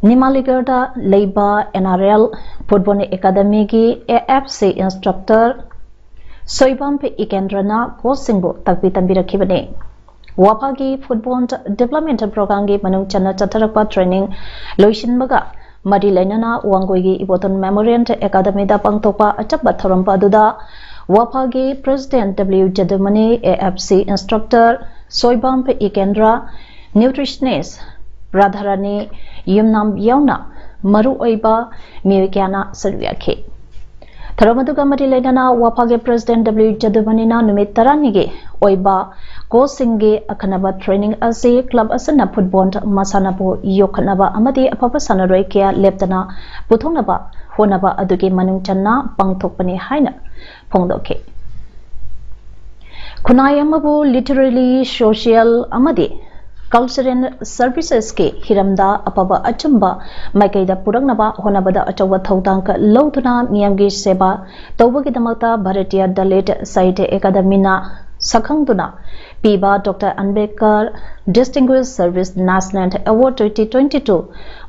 ꯅꯤꯃꯥꯂꯤꯒꯔꯗ ꯂꯩꯕ ꯑꯦꯟ ꯑꯥꯔ ꯑꯦꯜ ꯐꯨꯠꯕꯣꯜ ꯑꯦꯀꯥꯗꯃꯤꯒꯤ A F C instructor Soibam ꯏꯀꯦꯟꯗ꯭ꯔꯅ ꯀꯣꯆꯁꯤꯡꯕꯨ ꯇꯥꯛꯄꯤ ꯇꯝꯕꯤꯔꯛꯈꯤꯕꯅꯤ꯫ ꯋꯥꯐꯥꯒꯤ ꯐꯨꯠꯕꯣꯜ ꯗꯤꯕ꯭ꯂꯞꯃꯦꯟ ꯄ꯭ꯔꯣꯒ꯭ꯔꯥꯝꯒꯤ ꯃꯅꯨꯡ ꯆꯟꯅ ꯆꯠꯊꯔꯛꯄ ꯇ꯭ꯔꯦꯅꯤꯡ ꯂꯣꯏꯁꯤꯟꯕꯒ ꯃꯔꯤ ꯂꯩꯅꯅ ꯋꯥꯡꯒꯣꯏꯒꯤ ꯏꯕꯣꯇꯣꯟ ꯃꯦꯃꯣꯔꯤꯌꯦꯜ ꯑꯦꯀꯥꯗꯃꯤꯗ ꯄꯥꯡꯊꯣꯛꯄ ꯑꯆꯝꯕ ꯊꯧꯔꯝ ꯑꯗꯨꯗ ꯋꯥꯐꯥꯒꯤ ꯄ꯭ꯔꯦꯁꯤꯗꯦꯟꯠ ꯗꯕ꯭ꯂꯤꯎ ꯖꯗꯨꯃꯅꯤ, ꯑꯦ ꯑꯦꯐ ꯁꯤ ꯏꯟꯁꯇ꯭ꯔꯛꯇꯔ ꯁꯣꯏꯕꯥꯝ ꯏꯀꯦꯟꯗ꯭ꯔ, ꯅ꯭ꯌꯨꯇ꯭ꯔꯤꯁꯅꯤꯁ ꯔꯥꯙꯥꯔꯥꯅꯤ ꯌꯨꯝꯅꯥꯝ ꯌꯥꯎꯅ ꯃꯔꯨꯑꯣꯏꯕ ꯃꯤꯑꯣꯏ ꯀꯌꯥꯅ ꯁꯔꯨꯛ ꯌꯥꯈꯤ꯫ ꯊꯧꯔꯝ ꯑꯗꯨꯒ ꯃꯔꯤ ꯂꯩꯅꯅ ꯋꯥꯐꯥꯒꯤ ꯄ꯭ꯔꯦꯁꯤꯗꯦꯟꯠ ꯗꯕ꯭ꯂꯤꯎ ꯖꯗꯨꯃꯅꯤꯅ ꯅꯨꯃꯤꯠ ꯇꯔꯥꯅꯤꯒꯤ ꯑꯣꯏꯕ ꯀꯣꯆꯁꯤꯡꯒꯤ ꯑꯈꯟꯅꯕ ꯇ꯭ꯔꯦꯅꯤꯡ ꯑꯁꯤ ꯀ꯭ꯂꯕ ꯑꯁꯤꯅ ꯐꯨꯠꯕꯣꯜ ꯃꯁꯥꯟꯅꯕꯨ ꯌꯣꯛꯈꯠꯅꯕ ꯑꯃꯗꯤ ꯑꯐꯕ ꯁꯥꯟꯅꯔꯣꯏ ꯀꯌꯥ ꯂꯦꯞꯇꯅ ꯄꯨꯊꯣꯛꯅꯕ ꯍꯣꯠꯅꯕ ꯑꯗꯨꯒꯤ ꯃꯅꯨꯡ ꯆꯟꯅ ꯄꯥꯡꯊꯣꯛꯄꯅꯤ ꯍꯥꯏꯅ ꯐꯣꯡꯗꯣꯛꯈꯤ꯫ ꯈꯨꯟꯅꯥꯏ ꯑꯃꯕꯨ literally, social ꯑꯃꯗꯤ cultural servicesꯀꯤ ꯍꯤꯔꯝꯗ ꯑꯐꯕ ꯑꯆꯨꯝꯕ ꯃꯥꯏꯀꯩꯗ ꯄꯨꯔꯛꯅꯕ ꯍꯣꯠꯅꯕꯗ ꯑꯆꯧꯕ ꯊꯧꯗꯥꯡ ꯂꯧꯗꯨꯅ ꯃꯤꯌꯥꯝꯒꯤ ꯁꯦꯕꯥ ꯇꯧꯕꯒꯤꯗꯃꯛꯇ ꯚꯥꯔꯇꯤꯌꯥ ꯗꯂꯤꯠ ꯁꯥꯍꯤꯇ꯭ꯌ ꯑꯦꯀꯥꯗꯃꯤꯅ ꯁꯛꯈꯪꯗꯨꯅ ꯄꯤꯕ doctor Ambedkar Distinguished Service National Award twenty twenty two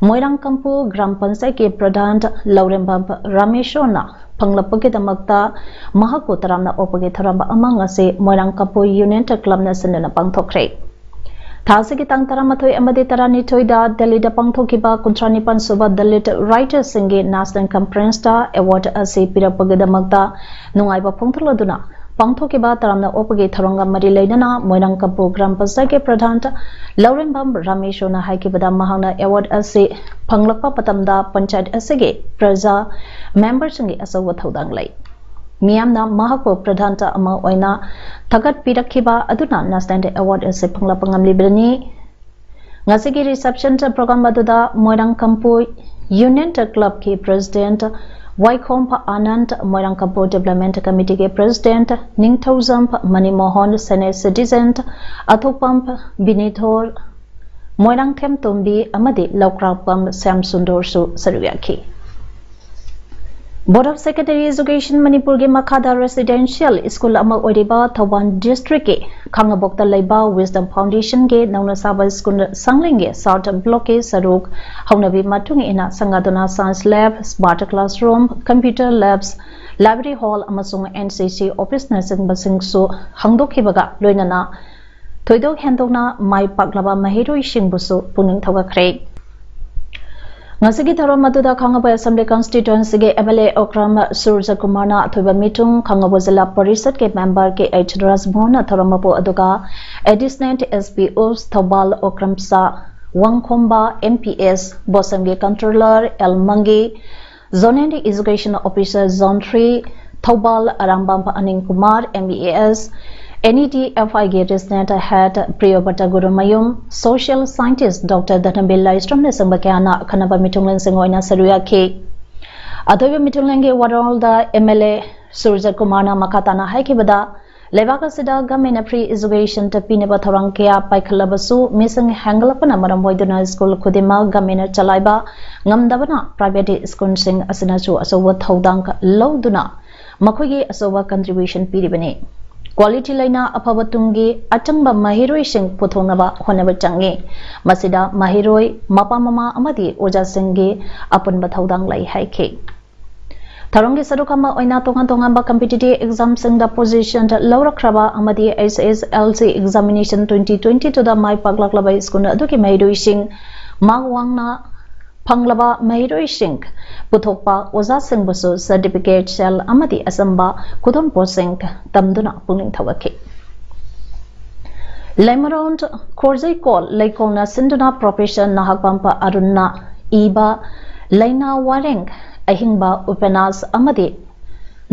ꯃꯣꯏꯔꯥꯡ ꯀꯝꯄꯨ ꯒ꯭ꯔꯥꯝ ꯄꯟꯆꯥꯌꯠꯀꯤ ꯄ꯭ꯔꯙꯥꯟ ꯂꯧꯔꯦꯝꯕꯝ ꯔꯥꯃꯦꯁꯣꯔꯅ ꯐꯪꯂꯛꯄꯒꯤꯗꯃꯛꯇ ꯃꯍꯥꯛꯄꯨ ꯇꯔꯥꯝꯅ ꯑꯣꯛꯄꯒꯤ ꯊꯧꯔꯝ ꯑꯃ ꯉꯁꯤ ꯃꯣꯏꯔꯥꯡ ꯀꯝꯄꯨ ꯌꯨꯅꯤꯌꯟ ꯀ꯭ꯂꯕꯅ ꯁꯤꯟꯗꯨꯅ ꯄꯥꯡꯊꯣꯛꯈ꯭ꯔꯦ꯫ ꯊꯥ ꯑꯁꯤꯒꯤ ꯇꯥꯡ ꯇꯔꯥꯃꯥꯊꯣꯏ ꯑꯃꯗꯤ ꯇꯔꯥꯅꯤꯊꯣꯏꯗ ꯗꯦꯜꯂꯤꯗ ꯄꯥꯡꯊꯣꯛꯈꯤꯕ ꯀꯨꯟꯊ꯭ꯔꯥ ꯅꯤꯄꯥꯟ ꯁꯨꯕ ꯗꯂꯤꯠ ꯔꯥꯏꯇꯔꯁꯤꯡꯒꯤ ꯅꯦꯁꯅꯦꯜ ꯀꯟꯐꯔꯦꯟꯁꯇ ꯑꯦꯋꯥꯔꯗ ꯑꯁꯤ ꯄꯤꯔꯛꯄꯒꯤꯗꯃꯛꯇ ꯅꯨꯡꯉꯥꯏꯕ ꯐꯣꯡꯗꯣꯛꯂꯗꯨꯅ ꯄꯥꯡꯊꯣꯛꯈꯤꯕ ꯇꯔꯥꯝꯅ ꯑꯣꯛꯄꯒꯤ ꯊꯧꯔꯝꯒ ꯃꯔꯤ ꯂꯩꯅꯅ ꯃꯣꯏꯔꯥꯡ ꯀꯝꯄꯨ ꯒ꯭ꯔꯥꯝ ꯄꯟꯆꯥꯌꯠꯀꯤ ꯄ꯭ꯔꯙꯥꯟ ꯂꯧꯔꯦꯝꯕꯝ ꯔꯥꯃꯦꯁꯣꯔꯅ ꯍꯥꯏꯈꯤꯕꯗ ꯃꯍꯥꯛꯅ ꯑꯦꯋꯥꯔꯗ ꯑꯁꯤ ꯐꯪꯂꯛꯄ ꯃꯇꯝꯗ ꯄꯟꯆꯥꯌꯠ ꯑꯁꯤꯒꯤ ꯄ꯭ꯔꯖꯥ ꯃꯦꯝꯕꯔꯁꯤꯡꯒꯤ ꯑꯆꯧꯕ ꯊꯧꯗꯥꯡ ꯂꯩ꯫ ꯃꯤꯌꯥꯝꯅ ꯃꯍꯥꯛꯄꯨ ꯄ꯭ꯔꯙꯥꯟ ꯑꯃ ꯑꯣꯏꯅ ꯊꯥꯒꯠꯄꯤꯔꯛꯈꯤꯕ ꯑꯗꯨꯅ ꯅꯦꯁꯅꯦꯜ ꯑꯦꯋꯥꯔꯗ ꯑꯁꯤ ꯐꯪꯂꯛꯄ ꯉꯝꯂꯤꯕꯅꯤ꯫ ꯉꯁꯤꯒꯤ ꯔꯤꯁꯦꯞꯁꯟ ꯄ꯭ꯔꯣꯒ꯭ꯔꯥꯝ ꯑꯗꯨꯗ ꯃꯣꯏꯔꯥꯡ ꯀꯝꯄꯨ ꯌꯨꯅꯤꯌꯟ ꯀ꯭ꯂꯕꯀꯤ ꯄ꯭ꯔꯦꯁꯤꯗꯦꯟꯠ ꯋꯥꯏꯈꯣꯝ ꯑꯅꯟꯠ, ꯃꯣꯏꯔꯥꯡ ꯀꯝꯄꯨ ꯗꯤꯕ꯭ꯂꯞꯃꯦꯟꯠ ꯀꯃꯤꯇꯤꯒꯤ ꯄ꯭ꯔꯦꯁꯤꯗꯦꯟꯠ ꯅꯤꯡꯊꯧꯖꯝ ꯃꯅꯤꯃꯣꯍꯟ, ꯁꯦꯅꯤꯌꯔ ꯁꯤꯇꯤꯖꯦꯟ ꯑꯊꯣꯛꯄꯝ ꯕꯤꯅꯤꯊꯣꯔ, ꯃꯣꯏꯔꯥꯡꯊꯦꯝ ꯇꯣꯝꯕꯤ ꯑꯃꯗꯤ ꯂꯧꯀ꯭ꯔꯥꯛꯄꯝ ꯁ꯭ꯌꯥꯝ ꯁꯨꯟꯗꯣꯔꯁꯨ ꯁꯔꯨꯛ ꯌꯥꯈꯤ꯫ Board of Secondary Education ꯃꯅꯤꯄꯨꯔꯒꯤ ꯃꯈꯥꯗ ꯔꯦꯁꯤꯗꯦꯟꯁꯤꯌꯦꯜ ꯁ꯭ꯀꯨꯜ ꯑꯃ ꯑꯣꯏꯔꯤꯕ ꯊꯧꯕꯥꯜ ꯗꯤꯁꯇ꯭ꯔꯤꯛꯀꯤ ꯈꯥꯉꯕꯣꯛꯇ ꯂꯩꯕ ꯋꯤꯁꯗꯝ ꯐꯥꯎꯟꯗꯦꯁꯟꯒꯤ ꯅꯧꯅ ꯁꯥꯕ ꯁ꯭ꯀꯨꯜ ꯁꯪꯂꯦꯟꯒꯤ ꯁꯥꯎꯠ ꯕ꯭ꯂꯣꯛꯀꯤ ꯁꯔꯨꯛ ꯍꯧꯅꯕꯤ ꯃꯇꯨꯡ ꯏꯟꯅ ꯁꯪꯒꯥꯗꯨꯅ science lab, smart classroom, computer labs, library hall ꯑꯃꯁꯨꯡ ꯑꯦꯟ ꯁꯤ ꯁꯤ ꯑꯣꯐꯤꯁꯅꯆꯤꯡꯕꯁꯤꯡꯁꯨ ꯍꯥꯡꯗꯣꯛꯈꯤꯕꯒ ꯂꯣꯏꯅꯅ ꯊꯣꯏꯗꯣꯛ ꯍꯦꯟꯗꯣꯛꯅ ꯃꯥꯏ ꯄꯥꯛꯂꯕ ꯃꯍꯩꯔꯣꯏꯁꯤꯡꯕꯨꯁꯨ ꯄꯨꯛꯅꯤꯡ ꯊꯧꯒꯠꯈ꯭ꯔꯦ꯫ ꯉꯁꯤꯒꯤ ꯊꯧꯔꯝ ꯑꯗꯨꯗ ꯈꯥꯉꯕꯣꯛ ꯑꯦꯁꯦꯝꯕ꯭ꯂꯤ ꯀꯟꯁꯇꯤꯇ꯭ꯋꯦꯟꯁꯤꯒꯤ ꯑꯦꯝ ꯑꯦꯜ ꯑꯦ ꯑꯣꯀ꯭ꯔꯝ ꯁꯨꯔꯖꯀꯨꯃꯥꯔꯅ ꯑꯊꯣꯏꯕ ꯃꯤꯊꯨꯡ, ꯈꯥꯉꯕꯣꯛ ꯖꯤꯂꯥ ꯄꯔꯤꯁꯠꯀꯤ ꯃꯦꯝꯕꯔ ꯀꯦ ꯑꯩꯆ ꯔꯥꯖꯃꯣꯍꯟꯅ ꯊꯧꯔꯝ ꯃꯄꯨ ꯑꯗꯨꯒ additional S P of Thoubal Okram Sha Wangkhomba M P S, ꯕꯣꯁꯝꯒꯤ controller L Mangi, zonal education officer zone three Thoubal Arambam Anil Kumar M B A S, N E T F ꯑꯥꯏꯒꯤ regional head Priyobrata Gurumayum, social scientist doctor Dhanabir ꯂꯥꯏꯁ꯭ꯔꯝꯅꯆꯤꯡꯕ ꯀꯌꯥꯅ ꯑꯈꯟꯅꯕ ꯃꯤꯊꯨꯡꯂꯦꯟꯁꯤꯡ ꯑꯣꯏꯅ ꯁꯔꯨꯛ ꯌꯥꯈꯤ꯫ ꯑꯊꯣꯏꯕ ꯃꯤꯊꯨꯡꯂꯦꯟꯒꯤ ꯋꯥꯔꯣꯜꯗ ꯑꯦꯝ ꯑꯦꯜ ꯑꯦ ꯁꯨꯔꯖꯀꯨꯃꯥꯔꯅ ꯃꯈꯥ ꯇꯥꯅ ꯍꯥꯏꯈꯤꯕꯗ, ꯂꯩꯕꯥꯛ ꯑꯁꯤꯗ ꯒꯃꯦꯟꯅ ꯐ꯭ꯔꯤ ꯏꯖꯨꯀꯦꯁꯟ ꯄꯤꯅꯕ ꯊꯧꯔꯥꯡ ꯀꯌꯥ ꯄꯥꯏꯈꯠꯂꯕꯁꯨ, ꯃꯤꯁꯤꯡ ꯍꯦꯟꯒꯠꯂꯛꯄꯅ ꯃꯔꯝ ꯑꯣꯏꯗꯨꯅ ꯁ꯭ꯀꯨꯜ ꯈꯨꯗꯤꯡꯃꯛ ꯒꯃꯦꯟꯅ ꯆꯂꯥꯏꯕ ꯉꯝꯗꯕꯅ ꯄ꯭ꯔꯥꯏꯚꯦꯠ ꯁ꯭ꯀꯨꯜꯁꯤꯡ ꯑꯁꯤꯅꯁꯨ ꯑꯆꯧꯕ ꯊꯧꯗꯥꯡ ꯂꯧꯗꯨꯅ ꯃꯈꯣꯏꯒꯤ ꯑꯆꯧꯕ ꯀꯟꯇ꯭ꯔꯤꯕ꯭ꯌꯨꯁꯟ ꯄꯤꯔꯤꯕꯅꯤ꯫ ꯀ꯭ꯋꯥꯂꯤꯇꯤ ꯂꯩꯅ ꯑꯐꯕ ꯇꯨꯡꯒꯤ ꯑꯆꯪꯕ ꯃꯍꯩꯔꯣꯏꯁꯤꯡ ꯄꯨꯊꯣꯛꯅꯕ ꯍꯣꯠꯅꯕ ꯆꯪꯏ꯫ ꯃꯁꯤꯗ ꯃꯍꯩꯔꯣꯏ, ꯃꯄꯥ ꯃꯃꯥ ꯑꯃꯗꯤ ꯑꯣꯖꯥꯁꯤꯡꯒꯤ ꯑꯄꯨꯟꯕ ꯊꯧꯗꯥꯡ ꯂꯩ ꯍꯥꯏꯈꯤ꯫ ꯊꯧꯔꯝꯒꯤ ꯁꯔꯨꯛ ꯑꯃ ꯑꯣꯏꯅ ꯇꯣꯉꯥꯟ ꯇꯣꯉꯥꯟꯕ competitive examꯁꯤꯡꯗ position ꯂꯧꯔꯛꯈ꯭ꯔꯕ ꯑꯃꯗꯤ H S L C examination twenty twenty twoꯗ ꯃꯥꯏ ꯄꯥꯛꯂꯛꯂꯕ ꯁ꯭ꯀꯨꯜ ꯑꯗꯨꯒꯤ ꯃꯍꯩꯔꯣꯏꯁꯤꯡ, mark ꯋꯥꯡꯅ ꯐꯪꯂꯕ ꯃꯍꯩꯔꯣꯏꯁꯤꯡ ꯄꯨꯊꯣꯛꯄ ꯑꯣꯖꯥꯁꯤꯡꯕꯨꯁꯨ certificate, shell ꯑꯃꯗꯤ ꯑꯆꯝꯕ ꯈꯨꯗꯣꯜꯄꯣꯠꯁꯤꯡ ꯇꯝꯗꯨꯅ ꯄꯨꯛꯅꯤꯡ ꯊꯧꯒꯠꯈꯤ꯫ ꯂꯩꯃꯔꯣꯟ ꯈꯣꯔꯖꯩꯀꯣꯜ ꯂꯩꯀꯣꯜꯅ ꯁꯤꯟꯗꯨꯅ Professor ꯅꯍꯥꯛꯄꯥꯝꯄ ꯑꯔꯨꯟꯅ ꯏꯕ ꯂꯩꯅꯥ ꯋꯥꯔꯦꯡ ꯑꯍꯤꯡꯕ ꯎꯄꯅ꯭ꯌꯥꯁ ꯑꯃꯗꯤ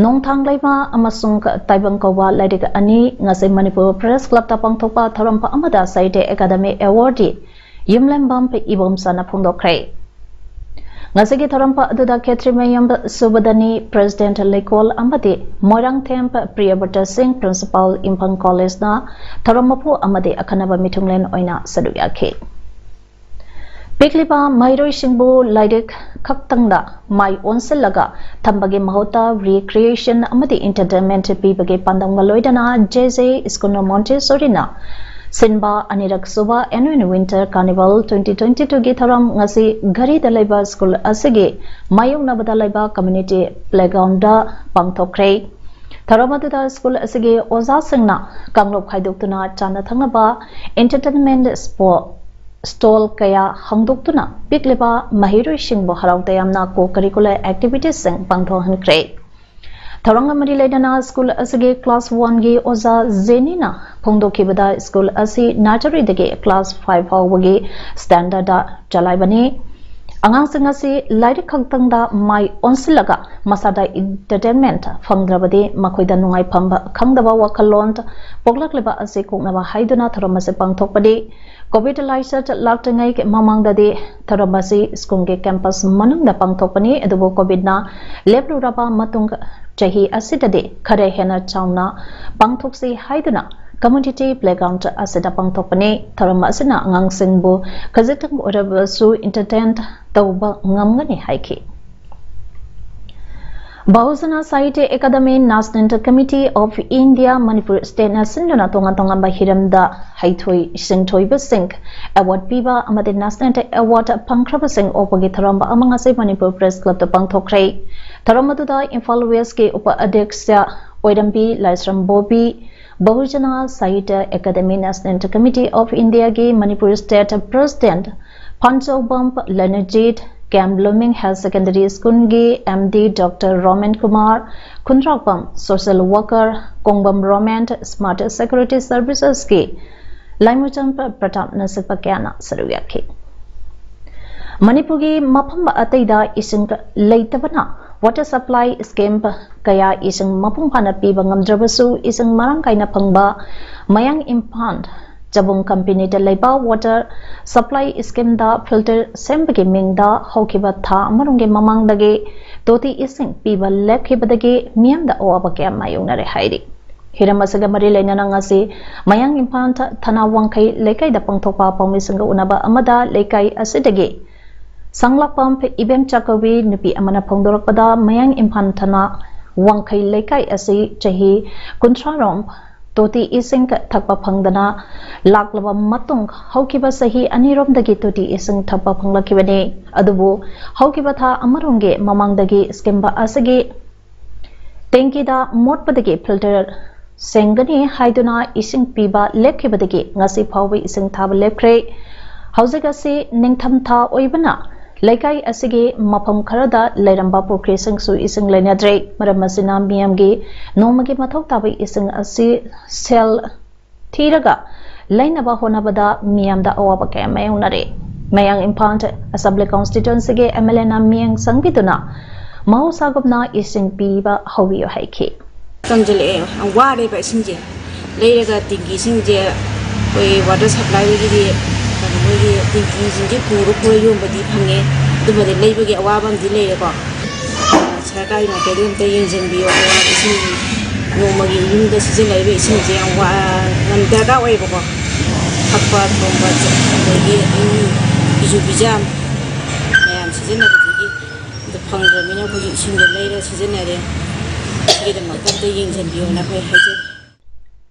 ꯅꯣꯡꯊꯥꯡ ꯂꯩꯃ ꯑꯃꯁꯨꯡ ꯇꯥꯏꯕꯪ ꯀꯧꯕ ꯂꯥꯏꯔꯤꯛ ꯑꯅꯤ ꯉꯁꯤ ꯃꯅꯤꯄꯨꯔ Press Clubꯇ ꯄꯥꯡꯊꯣꯛꯄ ꯊꯧꯔꯝ ꯑꯃꯗ Sahitya Academy Awardee ꯌꯨꯝꯂꯦꯝꯕꯝ ꯏꯕꯣꯝꯆꯥꯅ ꯐꯣꯡꯗꯣꯛꯈ꯭ꯔꯦ꯫ ꯉꯁꯤꯒꯤ ꯊꯧꯔꯝ ꯑꯗꯨꯗ ꯈꯦꯇ꯭ꯔꯤꯃꯌꯨꯝ ꯁꯨꯕꯗꯅꯤ, President ꯂꯩꯀꯣꯜ ꯑꯃꯗꯤ ꯃꯣꯏꯔꯥꯡꯊꯦꯝ ꯄ꯭ꯔꯤꯌꯕ꯭ꯔꯇ ꯁꯤꯡ, Principal ꯏꯝꯐꯥꯜ Collegeꯅ ꯊꯧꯔꯝ ꯃꯄꯨ ꯑꯃꯗꯤ ꯑꯈꯟꯅꯕ ꯃꯤꯊꯨꯡꯂꯦꯟ ꯑꯣꯏꯅ ꯁꯔꯨꯛ ꯌꯥꯈꯤ꯫ ꯄꯤꯛꯂꯤꯕ ꯃꯍꯩꯔꯣꯏꯁꯤꯡꯕꯨ ꯂꯥꯏꯔꯤꯛ ꯈꯛꯇꯪꯗ ꯃꯥꯏ ꯑꯣꯟꯁꯤꯜꯂꯒ ꯊꯝꯕꯒꯤ ꯃꯍꯨꯠꯇ recreation ꯑꯃꯗꯤ entertainment ꯄꯤꯕꯒꯤ ꯄꯥꯟꯗꯝꯒ ꯂꯣꯏꯅꯅ J J School of Montessoriꯅ ꯁꯤꯟꯕ ꯑꯅꯤꯔꯛ ꯁꯨꯕ Annual Winter Carnival twenty twenty twoꯒꯤ ꯊꯧꯔꯝ ꯉꯁꯤ ꯘꯔꯤꯗ ꯂꯩꯕ ꯁ꯭ꯀꯨꯜ ꯑꯁꯤꯒꯤ ꯃꯥꯌꯣꯛꯅꯕꯗ ꯂꯩꯕ community playgroundꯗ ꯄꯥꯡꯊꯣꯛꯈ꯭ꯔꯦ꯫ ꯊꯧꯔꯝ ꯑꯗꯨꯗ ꯁ꯭ꯀꯨꯜ ꯑꯁꯤꯒꯤ ꯑꯣꯖꯥꯁꯤꯡꯅ ꯀꯥꯡꯂꯨꯞ ꯈꯥꯏꯗꯣꯛꯇꯨꯅ ꯆꯥꯅ ꯊꯛꯅꯕ entertainment ꯁ꯭ꯄꯣ-, stall ꯀꯌꯥ ꯍꯥꯡꯗꯣꯛꯇꯨꯅ ꯄꯤꯛꯂꯤꯕ ꯃꯍꯩꯔꯣꯏꯁꯤꯡꯕꯨ ꯍꯔꯥꯎ ꯇꯌꯥꯝꯅ co-curricular activitiesꯁꯤꯡ ꯄꯥꯡꯊꯣꯛꯍꯟꯈ꯭ꯔꯦ꯫ ꯊꯧꯔꯝꯒ ꯃꯔꯤ ꯂꯩꯅꯅ ꯁ꯭ꯀꯨꯜ ꯑꯁꯤꯒꯤ class oneꯒꯤ ꯑꯣꯖꯥ ꯖꯦꯅꯤꯅ ꯐꯣꯡꯗꯣꯛꯈꯤꯕꯗ, ꯁ꯭ꯀꯨꯜ ꯑꯁꯤ nurseryꯗꯒꯤ class five ꯐꯥꯎꯕꯒꯤ standardꯗ ꯆꯂꯥꯏꯕꯅꯤ꯫ ꯑꯉꯥꯡꯁꯤꯡ ꯑꯁꯤ ꯂꯥꯏꯔꯤꯛ ꯈꯛꯇꯪꯗ ꯃꯥꯏ ꯑꯣꯟꯁꯤꯜꯂꯒ ꯃꯁꯥꯗ entertainment ꯐꯪꯗ꯭ꯔꯕꯗꯤ ꯃꯈꯣꯏꯗ ꯅꯨꯡꯉꯥꯏꯐꯝ ꯈꯪꯗꯕ ꯋꯥꯈꯜꯂꯣꯟ ꯄꯣꯛꯂꯛꯂꯤꯕ ꯑꯁꯤ ꯀꯣꯛꯅꯕ ꯍꯥꯏꯗꯨꯅ ꯊꯧꯔꯝ ꯑꯁꯤ ꯄꯥꯡꯊꯣꯛꯄꯅꯤ꯫ COVID ꯂꯥꯏꯆꯠ ꯂꯥꯛꯇ꯭ꯔꯤꯉꯩ ꯃꯃꯥꯡꯗꯗꯤ ꯊꯧꯔꯝ ꯑꯁꯤ ꯁ꯭ꯀꯨꯜꯒꯤ campus ꯃꯅꯨꯡꯗ ꯄꯥꯡꯊꯣꯛꯄꯅꯤ, ꯑꯗꯨꯕꯨ COVIDꯅ ꯂꯦꯞꯂꯨꯔꯕ ꯃꯇꯨꯡ ꯆꯍꯤ ꯑꯁꯤꯗꯗꯤ ꯈꯔ ꯍꯦꯟꯅ ꯆꯥꯎꯅ ꯄꯥꯡꯊꯣꯛꯁꯤ ꯍꯥꯏꯗꯨꯅ community playground ꯑꯁꯤꯗ ꯄꯥꯡꯊꯣꯛꯄꯅꯤ꯫ ꯊꯧꯔꯝ ꯑꯁꯤꯅ ꯑꯉꯥꯡꯁꯤꯡꯕꯨ ꯈꯖꯤꯛꯇꯪ ꯑꯣꯏꯔꯕꯁꯨ entertain ꯇꯧꯕ ꯉꯝꯒꯅꯤ ꯍꯥꯏꯈꯤ꯫ Bahujana Sahitya Academy National Committee of India Manipur State ꯅ ꯁꯤꯟꯗꯨꯅ ꯇꯣꯉꯥꯟ ꯇꯣꯉꯥꯟꯕ ꯍꯤꯔꯝꯗ ꯍꯩꯊꯣꯏ ꯁꯤꯡꯊꯣꯏꯕꯁꯤꯡ award ꯄꯤꯕ ꯑꯃꯗꯤ National Award ꯐꯪꯈ꯭ꯔꯕꯁꯤꯡ ꯑꯣꯛꯄꯒꯤ ꯊꯧꯔꯝ ꯑꯃ ꯉꯁꯤ ꯃꯅꯤꯄꯨꯔ Press Club ꯇ ꯄꯥꯡꯊꯣꯛꯈ꯭ꯔꯦ꯫ ꯊꯧꯔꯝ ꯑꯗꯨꯗ ꯏꯝꯐꯥꯜ West ꯀꯤ ꯎꯄ ꯑꯗ꯭ꯌꯛꯁ ꯑꯣꯏꯔꯝꯕꯤ ꯂꯥꯏꯁ꯭ꯔꯝ Bobby, Bahujana Sahitya Academy National Committee of India ꯒꯤ Manipur State President Phanchoubam Lanjit, Camp Blooming Higher Secondary School ꯒꯤ M D Doctor Romen Kumar, Khundrakpam social worker, Kongbam Romen, Smart Security Services ꯀꯤ ꯂꯥꯏꯃꯨꯆꯝ ꯄ꯭ꯔꯇꯥꯞꯅꯆꯤꯡꯕ ꯀꯌꯥꯅ ꯁꯔꯨꯛ ꯌꯥꯈꯤ꯫ ꯃꯅꯤꯄꯨꯔꯒꯤ ꯃꯐꯝ ꯑꯇꯩꯗ ꯏꯁꯤꯡ ꯂꯩꯇꯕꯅ water supply scheme ꯀꯌꯥ ꯏꯁꯤꯡ ꯃꯄꯨꯡ ꯐꯥꯅ ꯄꯤꯕ ꯉꯝꯗ꯭ꯔꯕꯁꯨ, ꯏꯁꯤꯡ ꯃꯔꯥꯡ ꯀꯥꯏꯅ ꯐꯪꯕ ꯃꯌꯥꯡ ꯏꯝꯐꯥꯜ ꯆꯕꯨꯡ ꯀꯝꯄꯦꯅꯤꯗ ꯂꯩꯕ water supply scheme ꯗ filter ꯁꯦꯝꯕꯒꯤ ꯃꯤꯡꯗ ꯍꯧꯈꯤꯕ ꯊꯥ ꯑꯃꯔꯣꯝꯒꯤ ꯃꯃꯥꯡꯗꯒꯤ ꯇꯣꯇꯤ ꯏꯁꯤꯡ ꯄꯤꯕ ꯂꯦꯞꯈꯤꯕꯗꯒꯤ ꯃꯤꯌꯥꯝꯗ ꯑꯋꯥꯕ ꯀꯌꯥ ꯃꯥꯌꯣꯛꯅꯔꯦ ꯍꯥꯏꯔꯤ꯫ ꯍꯤꯔꯝ ꯑꯁꯤꯒ ꯃꯔꯤ ꯂꯩꯅꯅ ꯉꯁꯤ ꯃꯌꯥꯡ ꯏꯝꯐꯥꯜ ꯊ-, ꯊꯅꯥ ꯋꯥꯡꯈꯩ ꯂꯩꯀꯥꯏꯗ ꯄꯥꯡꯊꯣꯛꯄ ꯄꯥꯎꯃꯤꯁꯤꯡꯒ ꯎꯅꯕ ꯑꯃꯗ ꯂꯩꯀꯥꯏ ꯑꯁꯤꯗꯒꯤ ꯁꯪꯂꯥꯛꯄꯝ ꯏꯕꯦꯝꯆꯥ ꯀꯧꯕꯤ ꯅꯨꯄꯤ ꯑꯃꯅ ꯐꯣꯡꯗꯣꯔꯛꯄꯗ, ꯃꯌꯥꯡ ꯏꯝꯐꯥꯜ ꯊꯅꯥ ꯋꯥꯡꯈꯩ ꯂꯩꯀꯥꯏ ꯑꯁꯤ ꯆꯍꯤ ꯀꯨꯟꯊ꯭ꯔꯥ ꯔꯣꯝ ꯇꯣꯇꯤ ꯏꯁꯤꯡ ꯊꯛꯄ ꯐꯪꯗꯅ ꯂꯥꯛꯂꯕ ꯃꯇꯨꯡ, ꯍꯧꯈꯤꯕ ꯆꯍꯤ ꯑꯅꯤꯔꯣꯝꯗꯒꯤ ꯇꯣꯇꯤ ꯏꯁꯤꯡ ꯊꯛꯄ ꯐꯪꯂꯛꯈꯤꯕꯅꯤ꯫ ꯑꯗꯨꯕꯨ ꯍꯧꯈꯤꯕ ꯊꯥ ꯑꯃꯔꯣꯝꯒꯤ ꯃꯃꯥꯡꯗꯒꯤ ꯁꯦꯝꯕ ꯑꯁꯤꯒꯤ ꯇꯦꯡꯀꯤꯗ ꯃꯣꯠꯄꯗꯒꯤ filter ꯁꯦꯡꯒꯅꯤ ꯍꯥꯏꯗꯨꯅ ꯏꯁꯤꯡ ꯄꯤꯕ ꯂꯦꯞꯈꯤꯕꯗꯒꯤ ꯉꯁꯤ ꯐꯥꯎꯕ ꯏꯁꯤꯡ ꯊꯥꯕ ꯂꯦꯞꯈ꯭ꯔꯦ꯫ ꯍꯧꯖꯤꯛ ꯑꯁꯤ ꯅꯤꯡꯊꯝꯊꯥ ꯑꯣꯏꯕꯅ ꯂꯩꯀꯥꯏ ꯑꯁꯤꯒꯤ ꯃꯐꯝ ꯈꯔꯗ ꯂꯩꯔꯝꯕ ꯄꯨꯈ꯭ꯔꯤꯁꯤꯡꯁꯨ ꯏꯁꯤꯡ ꯂꯩꯅꯗ꯭ꯔꯦ꯫ ꯃꯔꯝ ꯑꯁꯤꯅ ꯃꯤꯌꯥꯝꯒꯤ ꯅꯣꯡꯃꯒꯤ ꯃꯊꯧ ꯇꯥꯕ ꯏꯁꯤꯡ ꯑꯁꯤ ꯁꯦꯜ ꯊꯤꯔꯒ ꯂꯩꯅꯕ ꯍꯣꯠꯅꯕꯗ ꯃꯤꯌꯥꯝꯗ ꯑꯋꯥꯕ ꯀꯌꯥ ꯃꯥꯌꯣꯛꯅꯔꯦ꯫ ꯃꯌꯥꯡ ꯏꯝꯐꯥꯜ Assembly Constituency ꯒꯤ M L A ꯅ ꯃꯤꯠꯌꯦꯡ ꯆꯪꯕꯤꯗꯨꯅ ꯃꯍꯧꯁꯥꯒꯨꯝꯅ ꯏꯁꯤꯡ ꯄꯤꯕ ꯍꯧꯕꯤꯌꯨ ꯍꯥꯏꯈꯤ꯫ ꯀꯪꯁꯤꯜꯂꯛꯑꯦ, ꯌꯥꯝ ꯋꯥꯔꯦꯕ ꯏꯁꯤꯡꯁꯦ꯫ ꯂꯩꯔꯒ ꯇꯦꯡꯀꯤꯁꯤꯡꯁꯦ ꯑꯩꯈꯣꯏ water supply ꯍꯣꯏꯒꯤꯗꯤ, ꯀꯩꯅꯣ, ꯃꯣꯏꯒꯤ ꯇꯦꯡꯀꯤꯁꯤꯡꯁꯦ ꯄꯨꯔ ꯄꯨꯔ ꯌꯣꯟꯕꯗꯤ ꯐꯪꯉꯦ, ꯑꯗꯨꯃꯗꯤ ꯂꯩꯕꯒꯤ ꯑꯋꯥꯕ ꯑꯃꯗꯤ ꯂꯩꯔꯦꯀꯣ꯫ ꯁꯔꯀꯥꯔꯒꯤ ꯃꯥꯏꯀꯩꯗꯒꯤ ꯑꯝꯇ ꯌꯦꯡꯁꯤꯟꯕꯤꯌꯣ꯫ ꯑꯋꯥꯕ ꯏꯁꯤꯡ, ꯅꯣꯡꯃꯒꯤ ꯌꯨꯝꯗ ꯁꯤꯖꯤꯟꯅꯔꯤꯕ ꯏꯁꯤꯡꯁꯦ ꯌꯥꯝ ꯋꯥ-, ꯌꯥꯝ ꯗꯔꯀꯥꯔ ꯑꯣꯏꯌꯦꯕꯀꯣ꯫ ꯊꯛꯄ, ꯊꯣꯡꯕ, ꯑꯗꯒꯤ ꯏꯔꯨ, ꯐꯤꯁꯨ ꯐꯤꯖꯥꯝ ꯃꯌꯥꯝ ꯁꯤꯖꯤꯟꯅꯕꯁꯤꯒꯤ ꯑꯗꯨ ꯐꯪꯗ꯭ꯔꯕꯅꯤꯅ ꯑꯩꯈꯣꯏꯁꯨ ꯏꯁꯤꯡꯗꯣ ꯂꯩꯔ ꯁꯤꯖꯤꯟꯅꯔꯦ꯫ ꯁꯤꯒꯤꯗꯃꯛꯇ ꯑꯝꯇ ꯌꯦꯡꯁꯤꯟꯕꯤꯌꯣꯅ ꯑꯩꯈꯣꯏ ꯍꯥꯏꯖꯔꯤ꯫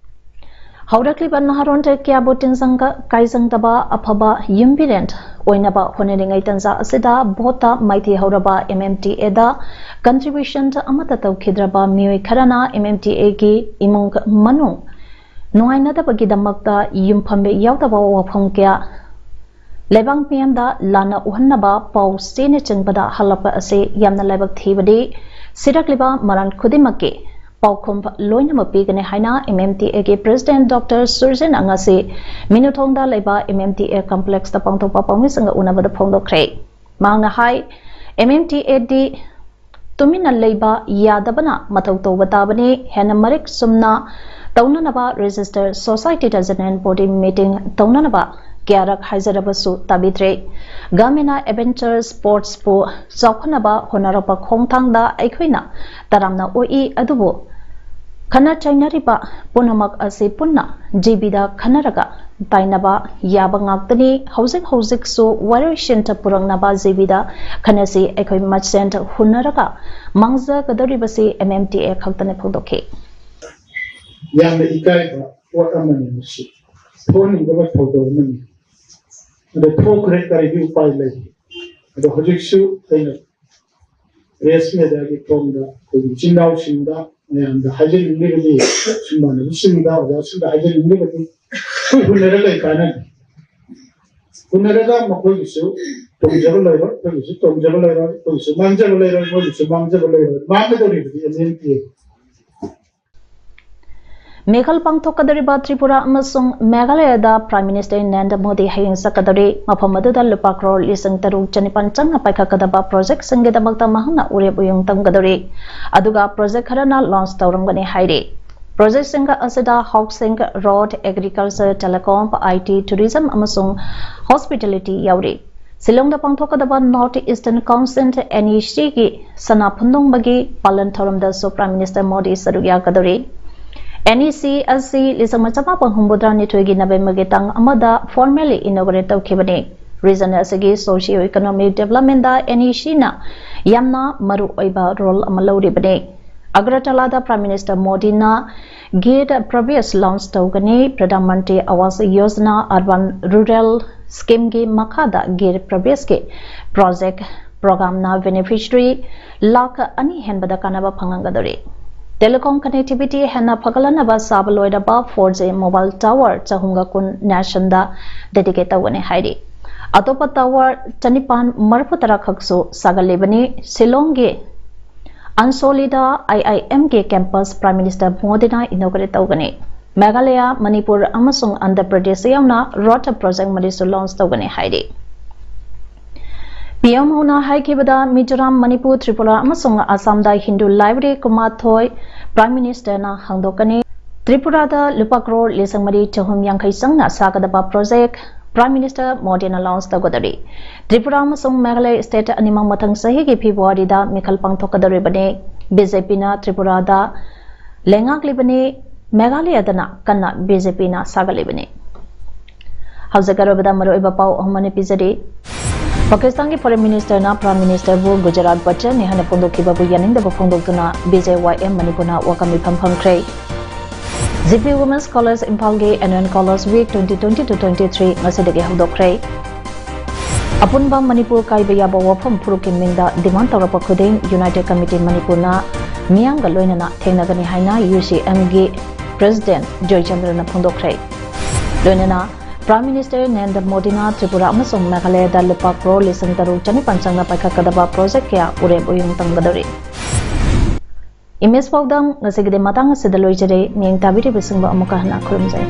ꯍꯧꯔꯛꯂꯤꯕ ꯅꯍꯥꯔꯣꯟꯗ ꯀꯌꯥꯕꯨ ꯇꯤꯟꯖꯪ ꯀꯥꯏꯖꯪꯗꯕ ꯑꯐꯕ ꯌꯨꯝꯕꯤꯔꯦꯟ ꯑꯣꯏꯅꯕ ꯍꯣꯠꯅꯔꯤꯉꯩ ꯇꯟꯖꯥ ꯑꯁꯤꯗ ꯚꯣꯠꯇ ꯃꯥꯏꯊꯤꯍꯧꯔꯕ M M T Aꯗ contribution ꯑꯃꯠꯇ ꯇꯧꯈꯤꯗ꯭ꯔꯕ ꯃꯤꯑꯣꯏ ꯈꯔꯅ M M T Aꯒꯤ ꯏꯃꯨꯡ ꯃꯅꯨꯡ ꯅꯨꯡꯉꯥꯏꯅꯗꯕꯒꯤꯗꯃꯛꯇ ꯌꯨꯝꯐꯝ ꯌꯥꯎꯗꯕ ꯋꯥꯐꯝ ꯀꯌꯥ ꯂꯩꯕꯥꯛ ꯃꯤꯌꯥꯝꯗ ꯂꯥꯟꯅ ꯎꯍꯟꯅꯕ ꯄꯥꯎ ꯆꯦꯅꯆꯤꯡꯕꯗ ꯍꯜꯂꯛꯄ ꯑꯁꯤ ꯌꯥꯝꯅ ꯂꯥꯏꯕꯛ ꯊꯤꯕꯗꯤ, ꯁꯤꯔꯛꯂꯤꯕ ꯃꯔꯥꯜ ꯈꯨꯗꯤꯡꯃꯛꯀꯤ ꯄꯥꯎꯈꯨꯝ ꯂꯣꯏꯅꯃꯛ ꯄꯤꯒꯅꯤ ꯍꯥꯏꯅ M M T Aꯒꯤ President Doctor ꯁꯨꯔꯖꯤꯟ ꯉꯁꯤ ꯃꯤꯅꯨꯊꯣꯡꯗ ꯂꯩꯕ M M T A complexꯇ ꯄꯥꯡꯊꯣꯛꯄ ꯄꯥꯎꯃꯤꯁꯤꯡꯒ ꯎꯅꯕꯗ ꯐꯣꯡꯗꯣꯛꯈ꯭ꯔꯦ꯫ ꯃꯍꯥꯛꯅ ꯍꯥꯏ, M M T Aꯗꯤ ꯇꯨꯃꯤꯟꯅ ꯂꯩꯕ ꯌꯥꯗꯕꯅ ꯃꯊꯧ ꯇꯧꯕ ꯇꯥꯕꯅꯤ꯫ ꯍꯦꯟꯅ ꯃꯔꯤꯛ ꯆꯨꯝꯅ ꯇꯧꯅꯅꯕ register societyꯗ general body meeting ꯇꯧꯅꯅꯕ ꯀꯌꯥꯔꯛ ꯍꯥꯏꯖꯔꯕꯁꯨ ꯇꯥꯕꯤꯗ꯭ꯔꯦ꯫ ꯒꯥꯃꯤꯅ adventure sportsꯄꯨ ꯆꯥꯎꯈꯠꯅꯕ ꯍꯣꯠꯅꯔꯛꯄ ꯈꯣꯡꯊꯥꯡꯗ ꯑꯩꯈꯣꯏꯅ ꯇꯔꯥꯝꯅ ꯑꯣꯛꯏ, ꯑꯗꯨꯕꯨ ꯈꯠꯅ ꯆꯩꯅꯔꯤꯕ ꯄꯨꯝꯅꯃꯛ ꯑꯁꯤ ꯄꯨꯟꯅ GBꯗ ꯈꯟꯅꯔꯒ ꯇꯥꯏꯅꯕ ꯌꯥꯕ ꯉꯥꯛꯇꯅꯤ꯫ ꯍꯧꯖꯤꯛ ꯍꯧꯖꯤꯛꯁꯨ ꯋꯥꯔꯣꯏꯁꯤꯟ ꯄꯨꯔꯛꯅꯕ GBꯗ ꯈꯟꯅꯁꯤ꯫ ꯑꯩꯈꯣꯏ ꯃꯁꯦꯟ ꯍꯨꯟꯅꯔꯒ ꯃꯥꯡꯖꯒꯗꯧꯔꯤꯕꯁꯤ M M T A ꯈꯛꯇꯅꯤ ꯐꯣꯡꯗꯣꯛꯈꯤ꯫ ꯌꯥꯝꯅ ꯏꯀꯥꯏꯕ ꯄꯣꯠ ꯑꯃꯅꯤ ꯃꯁꯤ꯫ ꯊꯣꯛꯍꯟꯅꯤꯡꯗꯕ ꯊꯧꯗꯣꯛ ꯑꯃꯅꯤ꯫ ꯑꯗꯣ ꯊꯣꯛꯈ꯭ꯔꯦ, ꯀꯔꯤꯗꯤ ꯎꯄꯥꯏ ꯂꯩ? ꯑꯗꯣ ꯍꯧꯖꯤꯛꯁꯨ ꯑꯩꯅ press mediaꯒꯤ ꯐꯣꯔꯝꯗ ꯑꯩꯈꯣꯏꯒꯤ ꯏꯆꯤꯟ ꯏꯅꯥꯎꯁꯤꯡꯗ, ꯃꯌꯥꯝꯗ ꯍꯥꯏꯖꯅꯤꯡꯂꯤꯕꯗꯤ, ꯏꯃꯥꯟꯅꯕꯁꯤꯡꯗ, ꯑꯣꯖꯥꯁꯤꯡꯗ ꯍꯥꯏꯖꯅꯤꯡꯂꯤꯕꯗꯤ, ꯑꯩꯈꯣꯏ ꯍꯨꯟꯅꯔ ꯂꯩ ꯀꯥꯟꯅꯗꯦ꯫ ꯍꯨꯟꯅꯔꯒ ꯃꯈꯣꯏꯒꯤꯁꯨ ꯇꯣꯡꯖꯕ ꯂꯩꯔꯣꯏ, ꯑꯩꯈꯣꯏꯒꯤꯁꯨ ꯇꯣꯡꯖꯕ ꯂꯩꯔꯣꯏ, ꯑꯩꯈꯣꯏꯒꯤꯁꯨ ꯃꯥꯡꯖꯕ ꯂꯩꯔꯣꯏ, ꯃꯣꯏꯒꯤꯁꯨ ꯃꯥꯡꯖꯕ ꯂꯩꯔꯣꯏ꯫ ꯃꯥꯡꯒꯗꯧꯔꯤꯕꯗꯤ M M T A꯫ ꯃꯤꯈꯜ ꯄꯥꯡꯊꯣꯛꯀꯗꯧꯔꯤꯕ ꯇ꯭ꯔꯤꯄꯨꯔꯥ ꯑꯃꯁꯨꯡ ꯃꯦꯘꯥꯂꯌꯗ Prime Minister ꯅꯔꯦꯟꯗ꯭ꯔ ꯃꯣꯗꯤ ꯍꯌꯦꯡ ꯆꯠꯀꯗꯧꯔꯤ꯫ ꯃꯐꯝ ꯑꯗꯨꯗ ꯂꯨꯄꯥ ꯀ꯭ꯔꯣꯔ ꯂꯤꯁꯤꯡ ꯇꯔꯨꯛ ꯆꯅꯤꯄꯥꯟ ꯆꯪꯅ ꯄꯥꯏꯈꯠꯀꯗꯕ projectꯁꯤꯡꯒꯤꯗꯃꯛꯇ ꯃꯍꯥꯛꯅ ꯎꯔꯦꯞ ꯎꯌꯨꯡ ꯇꯝꯒꯗꯧꯔꯤ꯫ ꯑꯗꯨꯒ project ꯈꯔꯅ launch ꯇꯧꯔꯝꯒꯅꯤ ꯍꯥꯏꯔꯤ꯫ Projectꯁꯤꯡ ꯑꯁꯤꯗ housing, road, agriculture, telecom, I T, tourism ꯑꯃꯁꯨꯡ hospitality ꯌꯥꯎꯔꯤ꯫ ꯁꯤꯂꯣꯡꯗ ꯄꯥꯡꯊꯣꯛꯀꯗꯕ North Eastern Council, NECꯒꯤ ꯁꯅꯥ ꯐꯨꯟꯗꯣꯡꯕꯒꯤ ꯄꯥꯂꯟ ꯊꯧꯔꯝꯗꯁꯨ Prime Minister ꯃꯣꯗꯤ ꯁꯔꯨꯛ ꯌꯥꯒꯗꯧꯔꯤ꯫ NEC ꯑꯁꯤ ꯂꯤꯁꯤꯡ ꯑꯃ ꯆꯃꯥꯄꯟ ꯍꯨꯝꯐꯨꯇꯔꯥꯅꯤꯊꯣꯏꯒꯤ ꯅꯕꯦꯝꯕꯔꯒꯤ ꯇꯥꯡ ꯑꯃꯗ formally inaugurate ꯇꯧꯈꯤꯕꯅꯤ꯫ Region ꯑꯁꯤꯒꯤ socio economic developmentꯗ NECꯅ ꯌꯥꯝꯅ ꯃꯔꯨꯑꯣꯏꯕ role ꯑꯃ ꯂꯧꯔꯤꯕꯅꯤ꯫ ꯑꯒꯔꯇꯂꯥꯗ Prime Minister ꯃꯣꯗꯤꯅ ꯒꯤꯔ ꯄ꯭ꯔꯕꯦꯁ launch ꯇꯧꯒꯅꯤ꯫ Pradhan Mantri Awas Yojana Urban Rural Schemeꯒꯤ ꯃꯈꯥꯗ ꯒꯤꯔ ꯄ꯭ꯔꯕꯦꯁꯀꯤ project programꯅ beneficiary ꯂꯥꯈ ꯑꯅꯤ ꯍꯦꯟꯕꯗ ꯀꯥꯟꯅꯕ ꯐꯪꯍꯟꯒꯗꯧꯔꯤ꯫ Telecom connectivity ꯍꯦꯟꯅ ꯐꯒꯠꯍꯟꯅꯕ ꯁꯥꯕ ꯂꯣꯏꯔꯕ four G mobile tower ꯆꯍꯨꯝꯒ ꯀꯨꯟ nationꯗ dedicate ꯇꯧꯒꯅꯤ ꯍꯥꯏꯔꯤ꯫ ꯑꯇꯣꯞꯄ tower ꯆꯅꯤꯄꯥꯟ ꯃꯔꯤꯐꯨ ꯇꯔꯥ ꯈꯛꯁꯨ ꯁꯥꯒꯠꯂꯤꯕꯅꯤ꯫ ꯁꯤꯂꯣꯡꯒꯤ ꯑꯟꯁꯣꯂꯤꯗ IIMꯒꯤ campus Prime Minister ꯃꯣꯗꯤꯅ inaugurate ꯇꯧꯒꯅꯤ꯫ ꯃꯦꯘꯥꯂꯌ, ꯃꯅꯤꯄꯨꯔ ꯑꯃꯁꯨꯡ ꯑꯟꯙ꯭ꯔ ꯄ꯭ꯔꯗꯦꯁ ꯌꯥꯎꯅ road project ꯃꯔꯤꯁꯨ launch ꯇꯧꯒꯅꯤ ꯍꯥꯏꯔꯤ꯫ ꯄꯤ ꯑꯦꯝ ꯃꯣꯗꯤꯅ ꯍꯥꯏꯈꯤꯕꯗ ꯃꯤꯖꯣꯔꯥꯝ, ꯃꯅꯤꯄꯨꯔ, ꯇ꯭ꯔꯤꯄꯨꯔꯥ ꯑꯃꯁꯨꯡ ꯑꯁꯥꯝꯗ ꯍꯤꯟꯗꯨ library ꯀꯨꯟꯃꯥꯊꯣꯏ Prime Ministerꯅ ꯍꯥꯡꯗꯣꯛꯀꯅꯤ꯫ ꯇ꯭ꯔꯤꯄꯨꯔꯥꯗ ꯂꯨꯄꯥ ꯀ꯭ꯔꯣꯔ ꯂꯤꯁꯤꯡ ꯃꯔꯤ ꯆꯍꯨꯝ ꯌꯥꯡꯈꯩ ꯆꯪꯅ ꯁꯥꯒꯗꯕ project Prime Minister ꯃꯣꯗꯤꯅ launch ꯇꯧꯒꯗꯧꯔꯤ꯫ ꯇ꯭ꯔꯤꯄꯨꯔꯥ ꯑꯃꯁꯨꯡ ꯃꯦꯘꯥꯂꯌ state ꯑꯅꯤꯃꯛ ꯃꯊꯪ ꯆꯍꯤꯒꯤ ꯐꯦꯕ꯭ꯔꯨꯋꯥꯔꯤꯗ ꯃꯤꯈꯜ ꯄꯥꯡꯊꯣꯛꯀꯗꯧꯔꯤꯕꯅꯤ꯫ BJPꯅ ꯇ꯭ꯔꯤꯄꯨꯔꯥꯗ ꯂꯩꯉꯥꯛꯂꯤꯕꯅꯤ, ꯃꯦꯘꯥꯂꯌꯗꯅ ꯀꯟꯅ BJPꯅ ꯁꯥꯒꯠꯂꯤꯕꯅꯤ꯫ ꯍꯧꯖꯤꯛ ꯑꯔꯣꯏꯕꯗ ꯃꯔꯨꯑꯣꯏꯕ ꯄꯥꯎ ꯑꯍꯨꯝ ꯑꯅꯤ ꯄꯤꯖꯔꯤ꯫ ꯄꯥꯀꯤꯁꯇꯥꯟꯒꯤ Foreign Ministerꯅ Prime Ministerꯕꯨ ꯒꯨꯖꯔꯥꯠ ꯕꯆꯟꯅꯤ ꯍꯥꯏꯅ ꯐꯣꯡꯗꯣꯛꯈꯤꯕꯕꯨ ꯌꯥꯅꯤꯡꯗꯕ ꯐꯣꯡꯗꯣꯛꯇꯨꯅ BJYM ꯃꯅꯤꯄꯨꯔꯅ welcome ꯃꯤꯐꯝ ꯐꯝꯈ꯭ꯔꯦ꯫ GP Women's College ꯏꯝꯐꯥꯜꯒꯤ Annual College Week twenty twenty-two twenty-three ꯉꯁꯤꯗꯒꯤ ꯍꯧꯗꯣꯛꯈ꯭ꯔꯦ꯫ ꯑꯄꯨꯟꯕ ꯃꯅꯤꯄꯨꯔ ꯀꯥꯏꯕ ꯌꯥꯕ ꯋꯥꯐꯝ ꯐꯨꯔꯨꯞꯀꯤ ꯃꯤꯡꯗ demand ꯇꯧꯔꯛꯄ ꯈꯨꯗꯤꯡ United Committee ꯃꯅꯤꯄꯨꯔꯅ ꯃꯤꯌꯥꯝꯒ ꯂꯣꯏꯅꯅ ꯊꯦꯡꯅꯒꯅꯤ ꯍꯥꯏꯅ UCMꯒꯤ President ꯖꯣꯏꯆꯟꯗ꯭ꯔꯅ ꯐꯣꯡꯗꯣꯛꯈ꯭ꯔꯦ꯫ ꯂꯣꯏꯅꯅ Prime Minister ꯅꯔꯦꯟꯗ꯭ꯔ ꯃꯣꯗꯤꯅ ꯇ꯭ꯔꯤꯄꯨꯔꯥ ꯑꯃꯁꯨꯡ ꯃꯦꯘꯥꯂꯌꯗ ꯂꯨꯄꯥ ꯀ꯭ꯔꯣꯔ ꯂꯤꯁꯤꯡ ꯇꯔꯨꯛ ꯆꯅꯤꯄꯥꯟ ꯆꯪꯅ ꯄꯥꯏꯈꯠꯀꯗꯕ project ꯀꯌꯥ ꯎꯔꯦꯞ ꯎꯌꯨꯡ ꯇꯝꯒꯗꯧꯔꯤ꯫ Image ꯄꯥꯎꯗꯝ ꯉꯁꯤꯒꯤꯗꯤ ꯃꯇꯥꯡ ꯑꯁꯤꯗ ꯂꯣꯏꯖꯔꯦ꯫ ꯃꯤꯠꯌꯦꯡ ꯇꯥꯕꯤꯔꯤꯕꯁꯤꯡꯕꯨ ꯑꯃꯨꯛꯀ ꯍꯟꯅ ꯈꯨꯔꯨꯝꯖꯔꯤ꯫